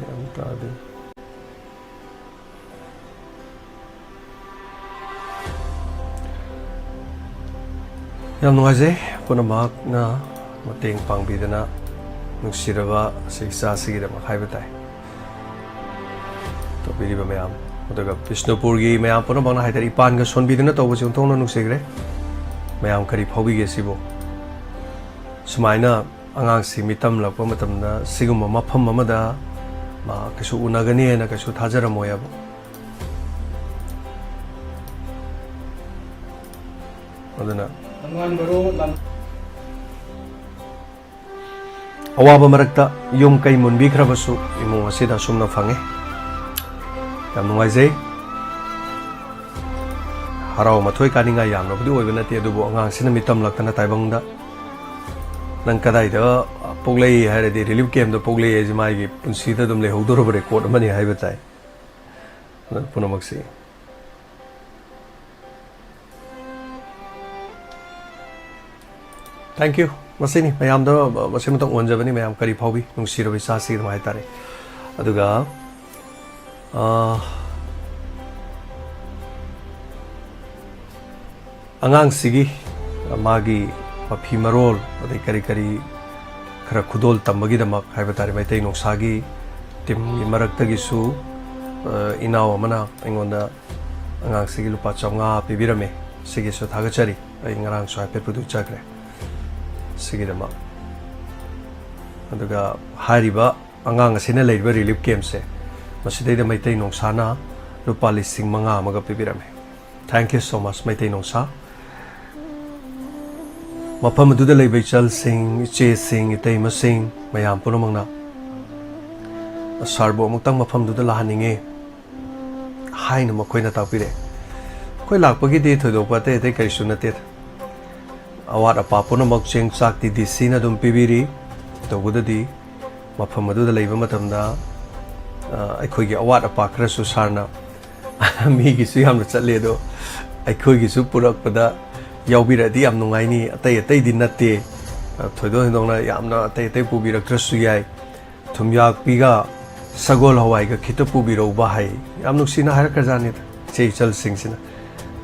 ꯒ꯭ꯌꯥꯟ ꯇꯥꯗꯦ꯫ ꯌꯥꯝ ꯅꯨꯡꯉꯥꯏꯖꯩ, ꯄꯨꯝꯅꯃꯛꯅ ꯃꯇꯦꯡ ꯄꯥꯡꯕꯤꯗꯅ ꯅꯨꯡꯁꯤꯔꯕ ꯑꯁꯤ ꯏꯆꯥꯁꯤꯒꯤꯗꯃꯛ ꯍꯥꯏꯕ ꯇꯥꯏ꯫ ꯇꯧꯕꯤꯔꯤꯕ ꯃꯌꯥꯝ, ꯑꯗꯨꯒ ꯕꯤꯁꯅꯨꯄꯨꯔꯒꯤ ꯃꯌꯥꯝ ꯄꯨꯝꯅꯃꯛꯅ ꯍꯥꯏꯇꯥꯔꯦ, ꯏꯄꯥꯟꯒ ꯁꯣꯟꯕꯤꯗꯨꯅ ꯇꯧꯕꯁꯤ ꯑꯣꯟꯊꯣꯛꯅ ꯅꯨꯡꯁꯤꯈ꯭ꯔꯦ꯫ ꯃꯌꯥꯝ ꯀꯔꯤ ꯐꯥꯎꯕꯤꯒꯦ ꯁꯤꯕꯨ? ꯁꯨꯃꯥꯏꯅ ꯑꯉꯥꯡꯁꯤ ꯃꯤꯇꯝꯂꯛꯄ ꯃꯇꯝꯗ ꯁꯤꯒꯨꯝꯕ ꯃꯐꯝ ꯑꯃꯗ ꯃꯥ ꯀꯩꯁꯨ ꯎꯅꯒꯅꯤ ꯍꯥꯏꯅ ꯀꯩꯁꯨ ꯊꯥꯖꯔꯝꯃꯣꯏ ꯍꯥꯏꯕ꯫ ꯑꯗꯨꯅ ꯑꯋꯥꯕ ꯃꯔꯛꯇ ꯌꯨꯝ ꯀꯩ ꯃꯨꯟꯕꯤꯈ꯭ꯔꯕꯁꯨ ꯏꯃꯨꯡ ꯑꯁꯤꯗ ꯑꯁꯨꯝꯅ ꯐꯪꯉꯤ꯫ ꯌꯥꯝ ꯅꯨꯡꯉꯥꯏꯖꯩ꯫ ꯍꯔꯥꯎ ꯃꯊꯣꯏ ꯀꯥꯅꯤꯡꯉꯥꯏ ꯌꯥꯝꯅꯕꯨꯗꯤ ꯑꯣꯏꯕ ꯅꯠꯇꯦ, ꯑꯗꯨꯕꯨ ꯑꯉꯥꯡꯁꯤꯅ ꯃꯤꯇꯝꯂꯛꯇꯅ ꯇꯥꯏꯕꯪꯗ, "ꯅꯪ ꯀꯗꯥꯏꯗ ꯄꯣꯛꯂꯛꯏ?" ꯍꯥꯏꯔꯗꯤ, "ꯔꯤꯂꯤꯐ ꯀꯦꯝꯞꯇ ꯄꯣꯛꯂꯛꯏ" ꯍꯥꯏꯁꯦ ꯃꯥꯒꯤ ꯄꯨꯟꯁꯤꯗ ꯑꯗꯨꯝ ꯂꯩꯍꯧꯗꯣꯔꯕ ꯔꯦꯀꯣꯔꯠ ꯑꯃꯅꯤ ꯍꯥꯏꯕ ꯇꯥꯏ꯫ ꯑꯗꯨ ꯄꯨꯝꯅꯃꯛꯁꯤ Thank you꯫ ꯃꯁꯤꯅꯤ ꯃꯌꯥꯝꯗ, ꯃꯁꯤꯃꯇꯪ ꯑꯣꯟꯖꯕꯅꯤ꯫ ꯃꯌꯥꯝ ꯀꯔꯤ ꯐꯥꯎꯕꯤ? ꯅꯨꯡꯁꯤꯔꯕ ꯏꯆꯥꯁꯤ ꯑꯗꯨꯝ ꯍꯥꯏꯇꯥꯔꯦ꯫ ꯑꯗꯨꯒ, ꯑ, ꯑꯉꯥꯡꯁꯤꯒꯤ ꯃꯥꯒꯤ ꯃꯐꯤ ꯃꯔꯣꯜ, ꯑꯗꯩ ꯀꯔꯤ ꯀꯔꯤ ꯈꯔ ꯈꯨꯗꯣꯜ ꯇꯝꯕꯒꯤꯗꯃꯛ ꯍꯥꯏꯕ ꯇꯥꯔꯦ, ꯃꯩꯇꯩ ꯅꯣꯡꯁꯥꯒꯤ ꯇꯤꯝꯒꯤ ꯃꯔꯛꯇꯒꯤꯁꯨ, ꯑ, ꯏꯅꯥꯎ ꯑꯃꯅ ꯑꯩꯉꯣꯟꯗ ꯑꯉꯥꯡꯁꯤꯒꯤ ꯂꯨꯄꯥ ꯆꯥꯝꯃꯉꯥ ꯄꯤꯕꯤꯔꯝꯃꯦ꯫ ꯁꯤꯒꯤꯁꯨ ꯊꯥꯒꯠꯆꯔꯤ꯫ ꯑꯩ ꯉꯔꯥꯡꯁꯨ ꯍꯥꯏꯐꯦꯠꯄꯨꯗꯤ ꯎꯠꯆꯈ꯭ꯔꯦ ꯁꯤꯒꯤꯗꯃꯛ꯫ ꯑꯗꯨꯒ ꯍꯥꯏꯔꯤꯕ ꯑꯉꯥꯡ ꯑꯁꯤꯅ ꯂꯩꯔꯤꯕ ꯔꯤꯂꯤꯐ ꯀꯦꯝꯞꯁꯦ, ꯃꯁꯤꯗꯩꯗ ꯃꯩꯇꯩ ꯅꯣꯡꯁꯥꯅ ꯂꯨꯄꯥ ꯂꯤꯁꯤꯡ ꯃꯉꯥ ꯑꯃꯒ ꯄꯤꯕꯤꯔꯝꯃꯦ꯫ Thank you so much, Meitei ꯅꯣꯡꯁꯥ꯫ ꯃꯐꯝ ꯑꯗꯨꯗ ꯂꯩꯕ ꯏꯆꯜꯁꯤꯡ, ꯏꯆꯦꯁꯤꯡ, ꯏꯇꯩꯃꯁꯤꯡ, ꯃꯌꯥꯝ ꯄꯨꯝꯅꯃꯛꯅ ꯁꯥꯔꯕꯨ ꯑꯃꯨꯛꯇꯪ ꯃꯐꯝꯗꯨꯗ ꯂꯥꯛꯍꯟꯅꯤꯡꯉꯤ ꯍꯥꯏꯅ ꯃꯈꯣꯏꯅ ꯇꯥꯛꯄꯤꯔꯛꯑꯦ꯫ ꯑꯩꯈꯣꯏ ꯂꯥꯛꯄꯒꯤꯗꯤ ꯊꯣꯏꯗꯣꯛꯄ ꯑꯇꯩ ꯑꯇꯩ ꯀꯔꯤꯁꯨ ꯅꯠꯇꯦꯗ꯫ ꯑꯋꯥꯠ ꯑꯄꯥ ꯄꯨꯝꯅꯃꯛ, ꯆꯦꯡ ꯆꯥꯛꯇꯤ ꯗꯤ ꯁꯤꯅ ꯑꯗꯨꯝ ꯄꯤꯕꯤꯔꯤ꯫ ꯇꯧꯕꯗꯗꯤ ꯃꯐꯝ ꯑꯗꯨꯗ ꯂꯩꯕ ꯃꯇꯝꯗ, ꯑ, ꯑꯩꯈꯣꯏꯒꯤ ꯑꯋꯥꯠ ꯑꯄꯥ ꯈꯔꯁꯨ ꯁꯥꯔꯅ ꯃꯤꯒꯤꯁꯨ ꯌꯥꯝꯅ ꯆꯠꯂꯦ, ꯑꯗꯣ ꯑꯩꯈꯣꯏꯒꯤꯁꯨ ꯄꯨꯔꯛꯄꯗ ꯌꯥꯎꯕꯤꯔꯛꯑꯗꯤ ꯌꯥꯝ ꯅꯨꯡꯉꯥꯏꯅꯤ꯫ ꯑꯇꯩ ꯑꯇꯩꯗꯤ ꯅꯠꯇꯦ, ꯑ, ꯊꯣꯏꯗꯣꯛ ꯍꯦꯟꯗꯣꯛꯅ ꯌꯥꯝꯅ ꯑꯇꯩ ꯑꯇꯩ ꯄꯨꯕꯤꯔꯛꯇ꯭ꯔꯁꯨ ꯌꯥꯏ꯫ ꯊꯨꯝꯌꯥꯛꯄꯤꯒ ꯁꯒꯣꯜ ꯍꯋꯥꯏꯒ ꯈꯤꯇ ꯄꯨꯕꯤꯔꯧꯕ ꯍꯥꯏ꯫ ꯌꯥꯝ ꯅꯨꯡꯁꯤꯅ ꯍꯥꯏꯔꯛꯈ꯭ꯔꯖꯥꯠꯅꯤꯗ ꯏꯆꯦ ꯏꯆꯜꯁꯤꯡꯁꯤꯅ꯫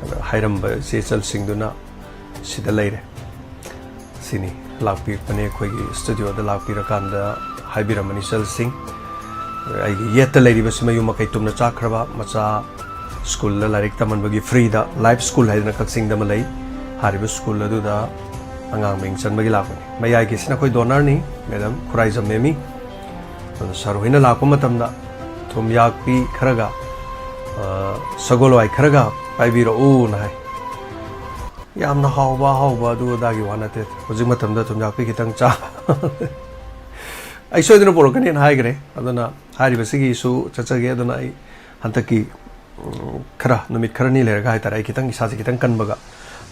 ꯑꯗ ꯍꯥꯏꯔꯝꯕ ꯏꯆꯦ ꯏꯆꯜꯁꯤꯡꯗꯨꯅ ꯁꯤꯗ ꯂꯩꯔꯦ꯫ ꯁꯤꯅꯤ, ꯂꯥꯛꯄꯤꯔꯛꯄꯅꯦ ꯑꯩꯈꯣꯏꯒꯤ ꯁ꯭ꯇꯨꯗꯤꯑꯣꯗ ꯂꯥꯛꯄꯤꯔꯀꯥꯟꯗ ꯍꯥꯏꯕꯤꯔꯝꯕꯅꯤ ꯆꯜꯁꯤꯡ꯫ ꯑꯩꯒꯤ ꯌꯦꯠꯇ ꯂꯩꯔꯤꯕꯁꯤ ꯃꯌꯨꯝ ꯃꯀꯩ ꯇꯨꯝꯅ ꯆꯥꯈ꯭ꯔꯕ ꯃꯆꯥ, ꯁ꯭ꯀꯨꯜꯗ ꯂꯥꯏꯔꯤꯛ ꯇꯝꯍꯟꯕꯒꯤ ꯐ꯭ꯔꯤꯗ ꯂꯥꯏꯐ ꯁ꯭ꯀꯨꯜ ꯍꯥꯏꯗꯅ ꯀꯛꯆꯤꯡꯗ ꯑꯃ ꯂꯩ꯫ ꯍꯥꯏꯔꯤꯕ ꯁ꯭ꯀꯨꯜ ꯑꯗꯨꯗ ꯑꯉꯥꯡ ꯃꯤꯡ ꯆꯟꯕꯒꯤ ꯂꯥꯛꯄꯅꯤ꯫ ꯃꯌꯥꯏꯒꯤꯁꯤꯅ ꯑꯩꯈꯣꯏ ꯗꯣꯅꯔꯅꯤ, ꯃꯦꯗꯥꯝ ꯈꯨꯔꯥꯏꯖꯝ ꯃꯦꯃꯤ꯫ ꯑꯗꯣ ꯁꯥꯔ ꯍꯣꯏꯅ ꯂꯥꯛꯄ ꯃꯇꯝꯗ ꯊꯨꯝꯌꯥꯛꯄꯤ ꯈꯔꯒ, ꯑ, ꯁꯒꯣꯜ ꯍꯋꯥꯏ ꯈꯔꯒ ꯄꯥꯏꯕꯤꯔꯛꯎꯅ ꯍꯥꯏ꯫ ꯌꯥꯝꯅ ꯍꯥꯎꯕ, ꯑꯍꯥꯎꯕ ꯑꯗꯨ ꯑꯗꯥꯒꯤ ꯋꯥ ꯅꯠꯇꯦ꯫ ꯍꯧꯖꯤꯛ ꯃꯇꯝꯗ ꯊꯨꯝꯌꯥꯛꯄꯤ ꯈꯤꯇꯪ ꯆꯥꯕ꯫ ꯑꯩ ꯁꯣꯏꯗꯅ ꯄꯨꯔꯛꯀꯅꯤꯅ ꯍꯥꯏꯈ꯭ꯔꯦ꯫ ꯑꯗꯨꯅ ꯍꯥꯏꯔꯤꯕꯁꯤꯒꯤꯁꯨ ꯆꯠꯆꯒꯦ꯫ ꯑꯗꯨꯅ ꯑꯩ ꯍꯟꯗꯛꯀꯤ, ꯎꯝ, ꯈꯔ, ꯅꯨꯃꯤꯠ ꯈꯔꯅꯤ ꯂꯩꯔꯒ ꯍꯥꯏꯇꯥꯔꯦ, ꯑꯩ ꯈꯤꯇꯪ ꯏꯁꯥꯁꯦ ꯈꯤꯇꯪ ꯀꯟꯕꯒ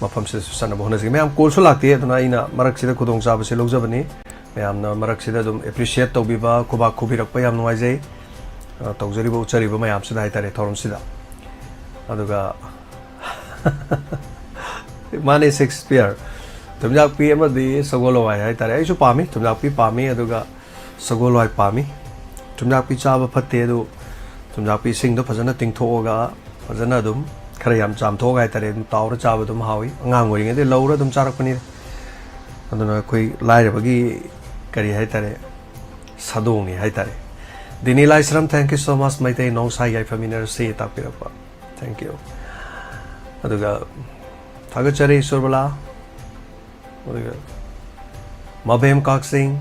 ꯃꯐꯝꯁꯤꯗꯁꯨ ꯆꯠꯅꯕ ꯍꯣꯠꯅꯖꯒꯦ꯫ ꯃꯌꯥꯝ ꯀꯣꯜꯁꯨ ꯂꯥꯛꯇꯦ, ꯑꯗꯨꯅ ꯑꯩꯅ ꯃꯔꯛꯁꯤꯗ ꯈꯨꯗꯣꯡꯆꯥꯕꯁꯤ ꯂꯧꯖꯕꯅꯤ꯫ ꯃꯌꯥꯝꯅ ꯃꯔꯛꯁꯤꯗ ꯑꯗꯨꯝ ꯑꯦꯄ꯭ꯔꯤꯁꯤꯌꯦꯠ ꯇꯧꯕꯤꯕ, ꯈꯨꯕꯥꯛ ꯈꯨꯕꯤꯔꯛꯄ ꯌꯥꯝ ꯅꯨꯡꯉꯥꯏꯖꯩ꯫ ꯑ, ꯇꯧꯖꯔꯤꯕ, ꯎꯠꯆꯔꯤꯕ ꯃꯌꯥꯝꯁꯤꯗ ꯍꯥꯏꯇꯥꯔꯦ, ꯊꯧꯔꯝꯁꯤꯗ꯫ ꯑꯗꯨꯒ ꯃꯥꯅꯦ, ꯁꯦꯛꯁꯄꯤꯌꯔ꯫ ꯊꯨꯝꯌꯥꯛꯄꯤ ꯑꯃꯗꯤ ꯁꯒꯣꯜ ꯍꯋꯥꯏ ꯍꯥꯏꯇꯥꯔꯦ꯫ ꯑꯩꯁꯨ ꯄꯥꯝꯃꯤ, ꯊꯨꯝꯌꯥꯛꯄꯤ ꯄꯥꯝꯃꯤ, ꯑꯗꯨꯒ ꯁꯒꯣꯜ ꯍꯋꯥꯏ ꯄꯥꯝꯃꯤ꯫ ꯊꯨꯝꯌꯥꯛꯄꯤ ꯆꯥꯕ ꯐꯠꯇꯦ, ꯑꯗꯨ ꯊꯨꯝꯌꯥꯛꯄꯤ ꯏꯁꯤꯡꯗꯣ ꯐꯖꯅ ꯇꯤꯡꯊꯣꯛꯑꯒ, ꯐꯖꯅ ꯑꯗꯨꯝ ꯈꯔ ꯌꯥꯝ ꯆꯥꯝꯊꯣꯛꯑꯒ ꯍꯥꯏꯇꯥꯔꯦ, ꯑꯗꯨꯝ ꯇꯥꯎꯔ ꯆꯥꯕ ꯑꯗꯨꯝ ꯍꯥꯎꯏ꯫ ꯑꯉꯥꯡ ꯑꯣꯏꯔꯤꯉꯩꯗ ꯂꯧꯔ ꯑꯗꯨꯝ ꯆꯥꯔꯛꯄꯅꯤꯗ꯫ ꯑꯗꯨꯅ ꯑꯩꯈꯣꯏ ꯂꯥꯏꯔꯕꯒꯤ, ꯀꯔꯤ ꯍꯥꯏꯇꯥꯔꯦ, ꯁꯥꯗꯣꯡꯅꯤ ꯍꯥꯏꯇꯥꯔꯦ꯫ ꯗꯤꯅꯤ ꯂꯥꯏꯁ꯭ꯔꯝ, thank you so much꯫ Meitei ꯅꯣꯡꯁꯥ ꯌꯥꯏꯐꯃꯤꯟꯅꯔꯁꯤ ꯇꯥꯛꯄꯤꯔꯛꯄ, thank you꯫ ꯑꯗꯨꯒ ꯊꯥꯒꯠꯆꯔꯤ ꯏꯁꯣꯔꯕꯂꯥ꯫ ꯑꯗꯨꯒ ꯃꯕꯦꯝ ꯀꯥꯛꯆꯤꯡ,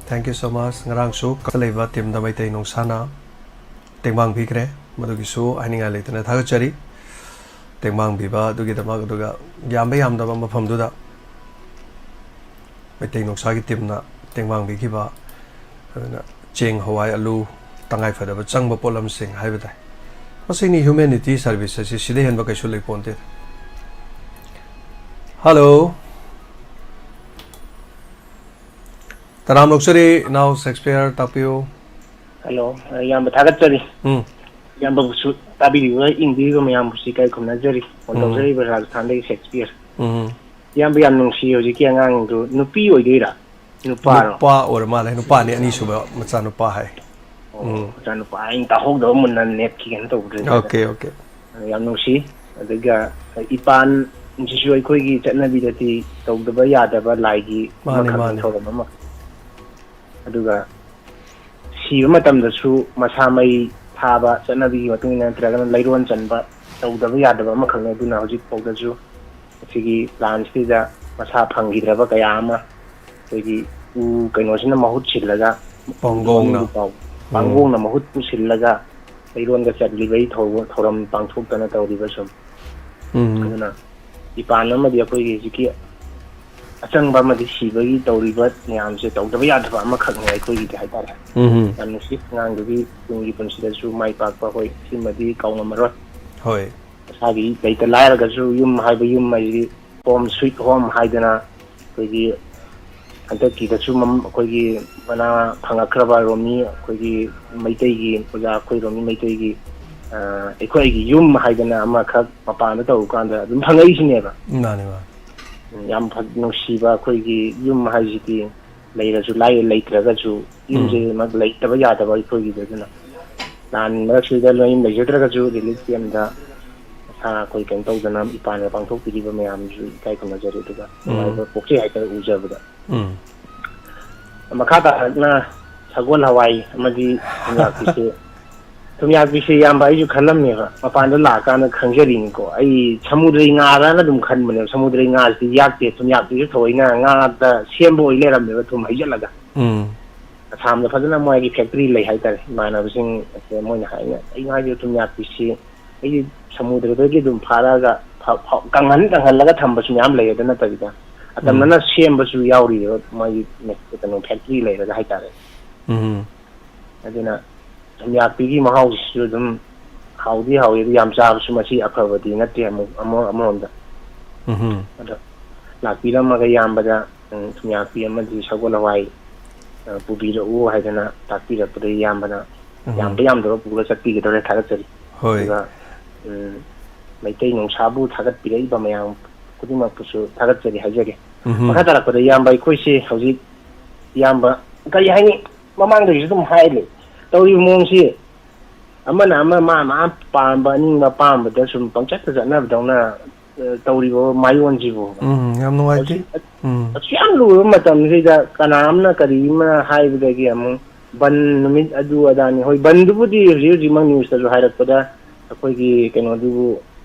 thank you so much꯫ ꯉꯔꯥꯡꯁꯨ ꯀꯛꯇ ꯂꯩꯕ ꯇꯤꯝꯗ ꯃꯩꯇꯩ ꯅꯣꯡꯁꯥꯅ ꯇꯦꯡꯕꯥꯡ ꯄꯤꯈ꯭ꯔꯦ, ꯃꯗꯨꯒꯤꯁꯨ ꯍꯥꯏꯅꯤꯡꯉꯥꯏ ꯂꯩꯇꯅ ꯊꯥꯒꯠꯆꯔꯤ꯫ ꯇꯦꯡꯕꯥꯡ ꯄꯤꯕ ꯑꯗꯨꯒꯤꯗꯃꯛ, ꯑꯗꯨꯒ ꯌꯥꯝꯕ ꯌꯥꯝꯗꯕ ꯃꯐꯝꯗꯨꯗ ꯃꯩꯇꯩ ꯅꯣꯡꯁꯥꯒꯤ ꯇꯤꯝꯅ ꯇꯦꯡꯕꯥꯡ ꯄꯤꯈꯤꯕ, ꯑꯗꯨꯅ ꯆꯦꯡ, ꯍꯋꯥꯏ, ꯑꯂꯨ, ꯇꯉꯥꯏ ꯐꯗꯕ ꯆꯪꯕ ꯄꯣꯠꯂꯝꯁꯤꯡ ꯍꯥꯏꯕ ꯇꯥꯏ꯫ ꯃꯁꯤꯅꯤ humanity service ꯑꯁꯤ, ꯁꯤꯗ ꯍꯦꯟꯕ ꯀꯩꯁꯨ ꯂꯩꯄꯣꯟꯇꯦ꯫ ꯍꯜꯂꯣ꯫ ꯇꯔꯥꯝ ꯑꯣꯛꯆꯔꯤ, ꯏꯅꯥꯎ ꯁꯦꯛꯁꯄꯤꯌꯔ, ꯇꯥꯛꯄꯤꯌꯨ꯫ ꯍꯜꯂꯣ, ꯏꯌꯥꯝꯕ ꯊꯥꯒꯠꯆꯔꯤ꯫ ꯎꯝ꯫ ꯏꯌꯥꯝꯕꯕꯨꯁꯨ ꯇꯥꯕꯤꯔꯤꯕ, ꯌꯦꯡꯕꯤꯔꯤꯕ ꯃꯌꯥꯝꯕꯨꯁꯨ ꯏꯀꯥꯏ ꯈꯨꯝꯅꯖꯔꯤ꯫ ꯐꯣꯟ ꯎꯝ꯫ ꯇꯧꯖꯔꯛꯏꯕ ꯔꯥꯖꯁꯊꯥꯟꯗꯒꯤ ꯁꯦꯛꯁꯄꯤꯌꯔ꯫ ꯎꯝ꯫ ꯏꯌꯥꯝꯕ ꯌꯥꯝ ꯅꯨꯡꯁꯤ, ꯍꯧꯖꯤꯛꯀꯤ ꯑꯉꯥꯡꯗꯨ ꯅꯨꯄꯤ ꯑꯣꯏꯗꯣꯏꯔꯥ? ꯅꯨꯄꯥꯔꯣ? ꯅꯨꯄꯥ ꯑꯣꯏꯔ ꯃꯥꯜꯂꯦ, ꯅꯨꯄꯥꯅꯤ, ꯑꯅꯤꯁꯨꯕ ꯃꯆꯥꯅꯨꯄꯥ ꯍꯥꯏ꯫ ꯑꯣ, ꯎꯝ꯫ ꯃꯆꯥꯅꯨꯄꯥ, ꯑꯩꯅ ꯇꯥꯍꯧꯗꯕ ꯃꯨꯟꯅ ꯅꯦꯠꯀꯤ ꯀꯩꯅꯣ ꯇꯧꯕꯗꯨꯅꯤꯗ꯫ Okay, okay. ꯌꯥꯝ ꯅꯨꯡꯁꯤ꯫ ꯑꯗꯨꯒ ꯏꯄꯥꯟ ꯁꯤꯁꯨ ꯑꯩꯈꯣꯏꯒꯤ ꯆꯠꯅꯕꯤꯗꯗꯤ ꯇꯧꯗꯕ ꯌꯥꯗꯕ ꯂꯥꯏꯒꯤ ꯃꯥꯅꯦ, ꯑꯃꯈꯛꯅꯤ, ꯃꯥꯅꯦ꯫ ꯊꯧꯔꯝ ꯑꯃ꯫ ꯑꯗꯨꯒ ꯁꯤꯕ ꯃꯇꯝꯗꯁꯨ ꯃꯁꯥ ꯃꯩ ꯊꯥꯕ ꯆꯠꯅꯕꯤꯒꯤ ꯃꯇꯨꯡ ꯏꯟꯅ ꯅꯠꯇ꯭ꯔꯒꯅ ꯂꯩꯔꯣꯟ ꯆꯟꯕ ꯇꯧꯗꯕ ꯌꯥꯗꯕ ꯑꯃꯈꯛꯅꯤ꯫ ꯑꯗꯨꯅ ꯍꯧꯖꯤꯛ ꯐꯥꯎꯗꯁꯨ ꯑꯁꯤꯒꯤ ꯂꯥꯟꯁꯤꯗ ꯃꯁꯥ ꯐꯪꯈꯤꯗ꯭ꯔꯕ ꯀꯌꯥ ꯑꯃ ꯑꯩꯈꯣꯏꯒꯤ ꯎ ꯀꯩꯅꯣꯁꯤꯅ ꯃꯍꯨꯠ ꯁꯤꯜꯂꯒ, ꯄꯥꯡꯒꯣꯡꯅ꯫ ꯎ ꯄꯥꯎ-, ꯎꯝ꯫ ꯄꯥꯡꯒꯣꯡꯅ ꯃꯍꯨꯠ ꯄꯨꯁꯤꯜꯂꯒ ꯂꯩꯔꯣꯟꯒ ꯆꯠꯂꯤꯕꯒꯤ ꯊꯧ-, ꯊꯧꯔꯝ ꯄꯥꯡꯊꯣꯛꯇꯅ ꯇꯧꯔꯤꯕ ꯁꯨꯝ꯫ ꯎꯝ꯫ ꯑꯗꯨꯅ ꯏꯄꯥꯟ ꯑꯃꯗꯤ ꯑꯩꯈꯣꯏꯒꯤ ꯍꯧꯖꯤꯛꯀꯤ ꯑꯆꯪꯕ ꯑꯃꯗꯤ ꯁꯤꯕꯒꯤ ꯇꯧꯔꯤꯕ ꯃꯌꯥꯝꯁꯦ ꯇꯧꯗꯕ ꯌꯥꯗꯕ ꯑꯃꯈꯛꯅꯤ ꯑꯩꯈꯣꯏꯒꯤꯗꯤ ꯍꯥꯏꯇꯥꯔꯦ꯫ ꯎꯝ꯫ ꯌꯥꯝ ꯅꯨꯡꯁꯤ, ꯑꯉꯥꯡꯗꯨꯒꯤ ꯇꯨꯡꯒꯤ ꯄꯨꯟꯁꯤꯗꯁꯨ ꯃꯥꯏ ꯄꯥꯛꯄ, ꯍꯣꯏ, ꯁꯤꯃꯗꯤ ꯀꯥꯎꯉꯝꯃꯔꯣꯏ꯫ ꯍꯣꯏ꯫ ꯃꯁꯥꯒꯤ ꯂꯩꯇ ꯂꯥꯏꯔꯒꯁꯨ ꯌꯨꯝ ꯍꯥꯏꯕ ꯌꯨꯝ ꯍꯥꯏꯁꯤꯗꯤ home sweet home ꯍꯥꯏꯗꯅ ꯑꯩꯈꯣꯏꯒꯤ ꯍꯟꯗꯛꯀꯤꯗꯁꯨ ꯃꯝ-, ꯑꯩꯈꯣꯏꯒꯤ ꯃꯅꯥ ꯐꯪꯉꯛꯈ꯭ꯔꯕ ꯔꯣꯃꯤ, ꯑꯩꯈꯣꯏꯒꯤ ꯃꯩꯇꯩꯒꯤ ꯑꯣꯖꯥ, ꯑꯩꯈꯣꯏ ꯔꯣꯃꯤ ꯃꯩꯇꯩꯒꯤ, ꯑ, ꯑꯩꯈꯣꯏꯒꯤ ꯌꯨꯝ ꯍꯥꯏꯗꯅ ꯑꯃꯈꯛ ꯃꯄꯥꯟꯗ ꯇꯧꯔꯨꯀꯥꯟꯗ ꯑꯗꯨꯝ ꯐꯪꯉꯛꯏꯁꯤꯅꯦꯕ꯫ ꯃꯥꯅꯦ, ꯃꯥꯅꯦ꯫ ꯎꯝ, ꯌꯥꯝ ꯐ-, ꯅꯨꯡꯁꯤꯕ ꯑꯩꯈꯣꯏꯒꯤ ꯌꯨꯝ ꯍꯥꯏꯁꯤꯗꯤ ꯂꯩꯔꯁꯨ ꯂꯥꯏ, ꯂꯩꯇ꯭ꯔꯒꯁꯨ ꯎꯝ꯫ ꯌꯨꯝꯁꯤꯃꯛ ꯂꯩꯇꯕ ꯌꯥꯗꯕ ꯑꯩꯈꯣꯏꯒꯤꯗꯤ꯫ ꯑꯗꯨꯅ ꯂꯥꯟ ꯃꯔꯛꯁꯤꯗ ꯂꯣꯏ ꯂꯩꯖꯗ꯭ꯔꯒꯁꯨ relief camp ꯇ ꯃꯁꯥ ꯑꯩꯈꯣꯏ ꯀꯩꯅꯣ ꯇꯧꯗꯅ ꯏꯄꯥꯟꯒ ꯄꯥꯡꯊꯣꯛꯄꯤꯔꯤꯕ ꯃꯌꯥꯝꯁꯨ ꯏꯀꯥꯏ ꯈꯨꯝꯅꯖꯔꯤ꯫ ꯑꯗꯨꯒ ꯎꯝ꯫ ꯅꯨꯡꯉꯥꯏꯕ ꯄꯣꯛꯆꯩ ꯍꯥꯏꯇꯥꯔꯦ ꯎꯖꯕꯗ꯫ ꯎꯝ꯫ ꯃꯈꯥ ꯇꯥꯔꯛꯅ ꯁꯒꯣꯜ ꯍꯋꯥꯏ ꯑꯃꯗꯤ ꯊꯨꯝꯌꯥꯛꯄꯤꯁꯦ, ꯊꯨꯝꯌꯥꯛꯄꯤꯁꯦ, ꯏꯌꯥꯝꯕ, ꯑꯩꯁꯨ ꯈꯜꯂꯝꯃꯦꯕ, ꯃꯄꯥꯟꯗ ꯂꯥꯛꯑꯀꯥꯟꯗ ꯈꯪꯖꯔꯤꯅꯤꯀꯣ꯫ ꯑꯩ ꯁꯃꯨꯗ꯭ꯔꯒꯤ ꯉꯥꯔꯅ ꯑꯗꯨꯝ ꯈꯟꯕꯅꯦꯕ꯫ ꯁꯃꯨꯗ꯭ꯔꯒꯤ ꯉꯥꯁꯤꯗꯤ ꯌꯥꯛꯇꯦ, ꯊꯨꯝꯌꯥꯛꯄꯤꯁꯦ ꯊꯑꯣꯏꯅ ꯉꯥꯗ ꯁꯦꯝꯕ ꯑꯣꯏ ꯂꯩꯔꯝꯃꯦꯕ, ꯊꯨꯝ ꯍꯩꯖꯤꯜꯂꯒ꯫ ꯎꯝ꯫ ꯑꯁꯥꯝꯗ ꯐꯖꯅ ꯃꯣꯏꯒꯤ factory ꯂꯩ ꯍꯥꯏꯇꯥꯔꯦ꯫ ꯏꯃꯥꯟꯅꯕꯁꯤꯡ ꯑꯁꯦ ꯃꯣꯏꯅ ꯍꯥꯏꯅ, ꯑꯩ ꯉꯥꯁꯦ ꯊꯨꯝꯌꯥꯛꯄꯤꯁꯤ ꯑꯩꯒꯤ ꯁꯃꯨꯗ꯭ꯔꯗꯒꯤ ꯑꯗꯨꯝ ꯐꯥꯔꯛꯑꯒ ꯐ-, ꯐ-, ꯀꯪꯍꯟ ꯀꯪꯍꯜꯂꯒ ꯊꯝꯕꯁꯨ ꯃꯌꯥꯝ ꯂꯩ꯫ ꯑꯗꯨ ꯅꯠꯇꯕꯤꯗ ꯎꯝ꯫ ꯑꯇꯝꯅꯅ ꯁꯦꯝꯕꯁꯨ ꯌꯥꯎꯔꯤꯕ ꯃꯣꯏꯒꯤ ꯀꯩꯅꯣ factory ꯂꯩꯔꯒ ꯍꯥꯏꯇꯥꯔꯦ꯫ ꯎꯝ꯫ ꯑꯗꯨꯅ ꯊꯨꯝꯌꯥꯛꯄꯤꯒꯤ ꯃꯍꯥꯎꯁꯤꯁꯨ ꯑꯗꯨꯝ ꯍꯥꯎꯗꯤ ꯍꯥꯎꯏ, ꯑꯗꯨ ꯌꯥꯝ ꯆꯥꯕꯁꯨ ꯃꯁꯤ ꯑꯐꯕꯗꯤ ꯅꯠꯇꯦ ꯑꯃꯨꯛ ꯑꯃ-, ꯑꯃꯔꯣꯝꯗ꯫ ꯎꯝ꯫ ꯑꯗꯣ ꯂꯥꯛꯄꯤꯔꯝꯃꯒ ꯏꯌꯥꯝꯕꯗ, ꯎꯝ, ꯊꯨꯝꯌꯥꯛꯄꯤ ꯑꯃꯗꯤ ꯁꯒꯣꯜ ꯍꯋꯥꯏ, ꯑ, ꯄꯨꯕꯤꯔꯛꯎ ꯍꯥꯏꯗꯅ ꯇꯥꯛꯄꯤꯔꯛꯄꯗ ꯏꯌꯥꯝꯕꯅ ꯎꯝ꯫ ꯌꯥꯝꯕ ꯌꯥꯝꯗꯕ ꯄꯨꯔ ꯆꯠꯄꯤꯒꯗꯧꯔꯦ, ꯊꯥꯒꯠꯆꯔꯤ꯫ ꯍꯣꯏ꯫ ꯑꯗꯨꯒ, ꯎꯝ, ꯃꯩꯇꯩ ꯅꯨꯡꯁꯥꯕꯨ ꯊꯥꯒꯠꯄꯤꯔꯛꯏꯕ ꯃꯌꯥꯝ ꯈꯨꯗꯤꯡꯃꯛꯄꯨꯁꯨ ꯊꯥꯒꯠꯆꯔꯤ ꯍꯥꯏꯖꯒꯦ꯫ ꯎꯝ꯫ ꯃꯈꯥ ꯇꯥꯔꯛꯄꯗ ꯏꯌꯥꯝꯕ ꯑꯩꯈꯣꯏꯁꯦ ꯍꯧꯖꯤꯛ, ꯏꯌꯥꯝꯕ, ꯀꯔꯤ ꯍꯥꯏꯅꯤ, ꯃꯃꯥꯡꯗꯒꯤꯁꯨ ꯑꯗꯨꯝ ꯍꯥꯏꯔꯤ, ꯇꯧꯔꯤꯕ ꯃꯑꯣꯡꯁꯤ ꯑꯃꯅ ꯑꯃ ꯃꯥ ꯃꯥ ꯄꯥꯝꯕ ꯑꯅꯤꯡꯕ ꯑꯄꯥꯝꯕꯗ ꯁꯨꯝ ꯄꯪꯆꯠꯇ ꯆꯠꯅꯕꯗꯧꯅ ꯑ, ꯇꯧꯔꯤꯕ ꯃꯥꯌꯣꯟꯁꯤꯕꯨ꯫ ꯎꯝ, ꯌꯥꯝ ꯅꯨꯡꯉꯥꯏꯇꯦ꯫ ꯎꯝ꯫ ꯑꯁꯨꯛ ꯌꯥꯝ ꯂꯨꯔꯕ ꯃꯇꯝꯁꯤꯗ ꯀꯅꯥ ꯑꯃꯅ ꯀꯔꯤ ꯑꯃ ꯍꯥꯏꯕꯗꯒꯤ ꯑꯃꯨꯛ ꯕꯟ ꯅꯨꯃꯤꯠ ꯑꯗꯨ ꯑꯗꯥꯅꯤ꯫ ꯍꯣꯏ, ꯕꯟꯗꯨꯕꯨꯗꯤ ꯍꯧꯖꯤꯛ ꯍꯧꯖꯤꯛꯃꯛ ꯅ꯭ꯌꯨꯁꯇꯁꯨ ꯍꯥꯏꯔꯛꯄꯗ ꯑꯩꯈꯣꯏꯒꯤ ꯀꯩꯅꯣꯗꯨꯕꯨ,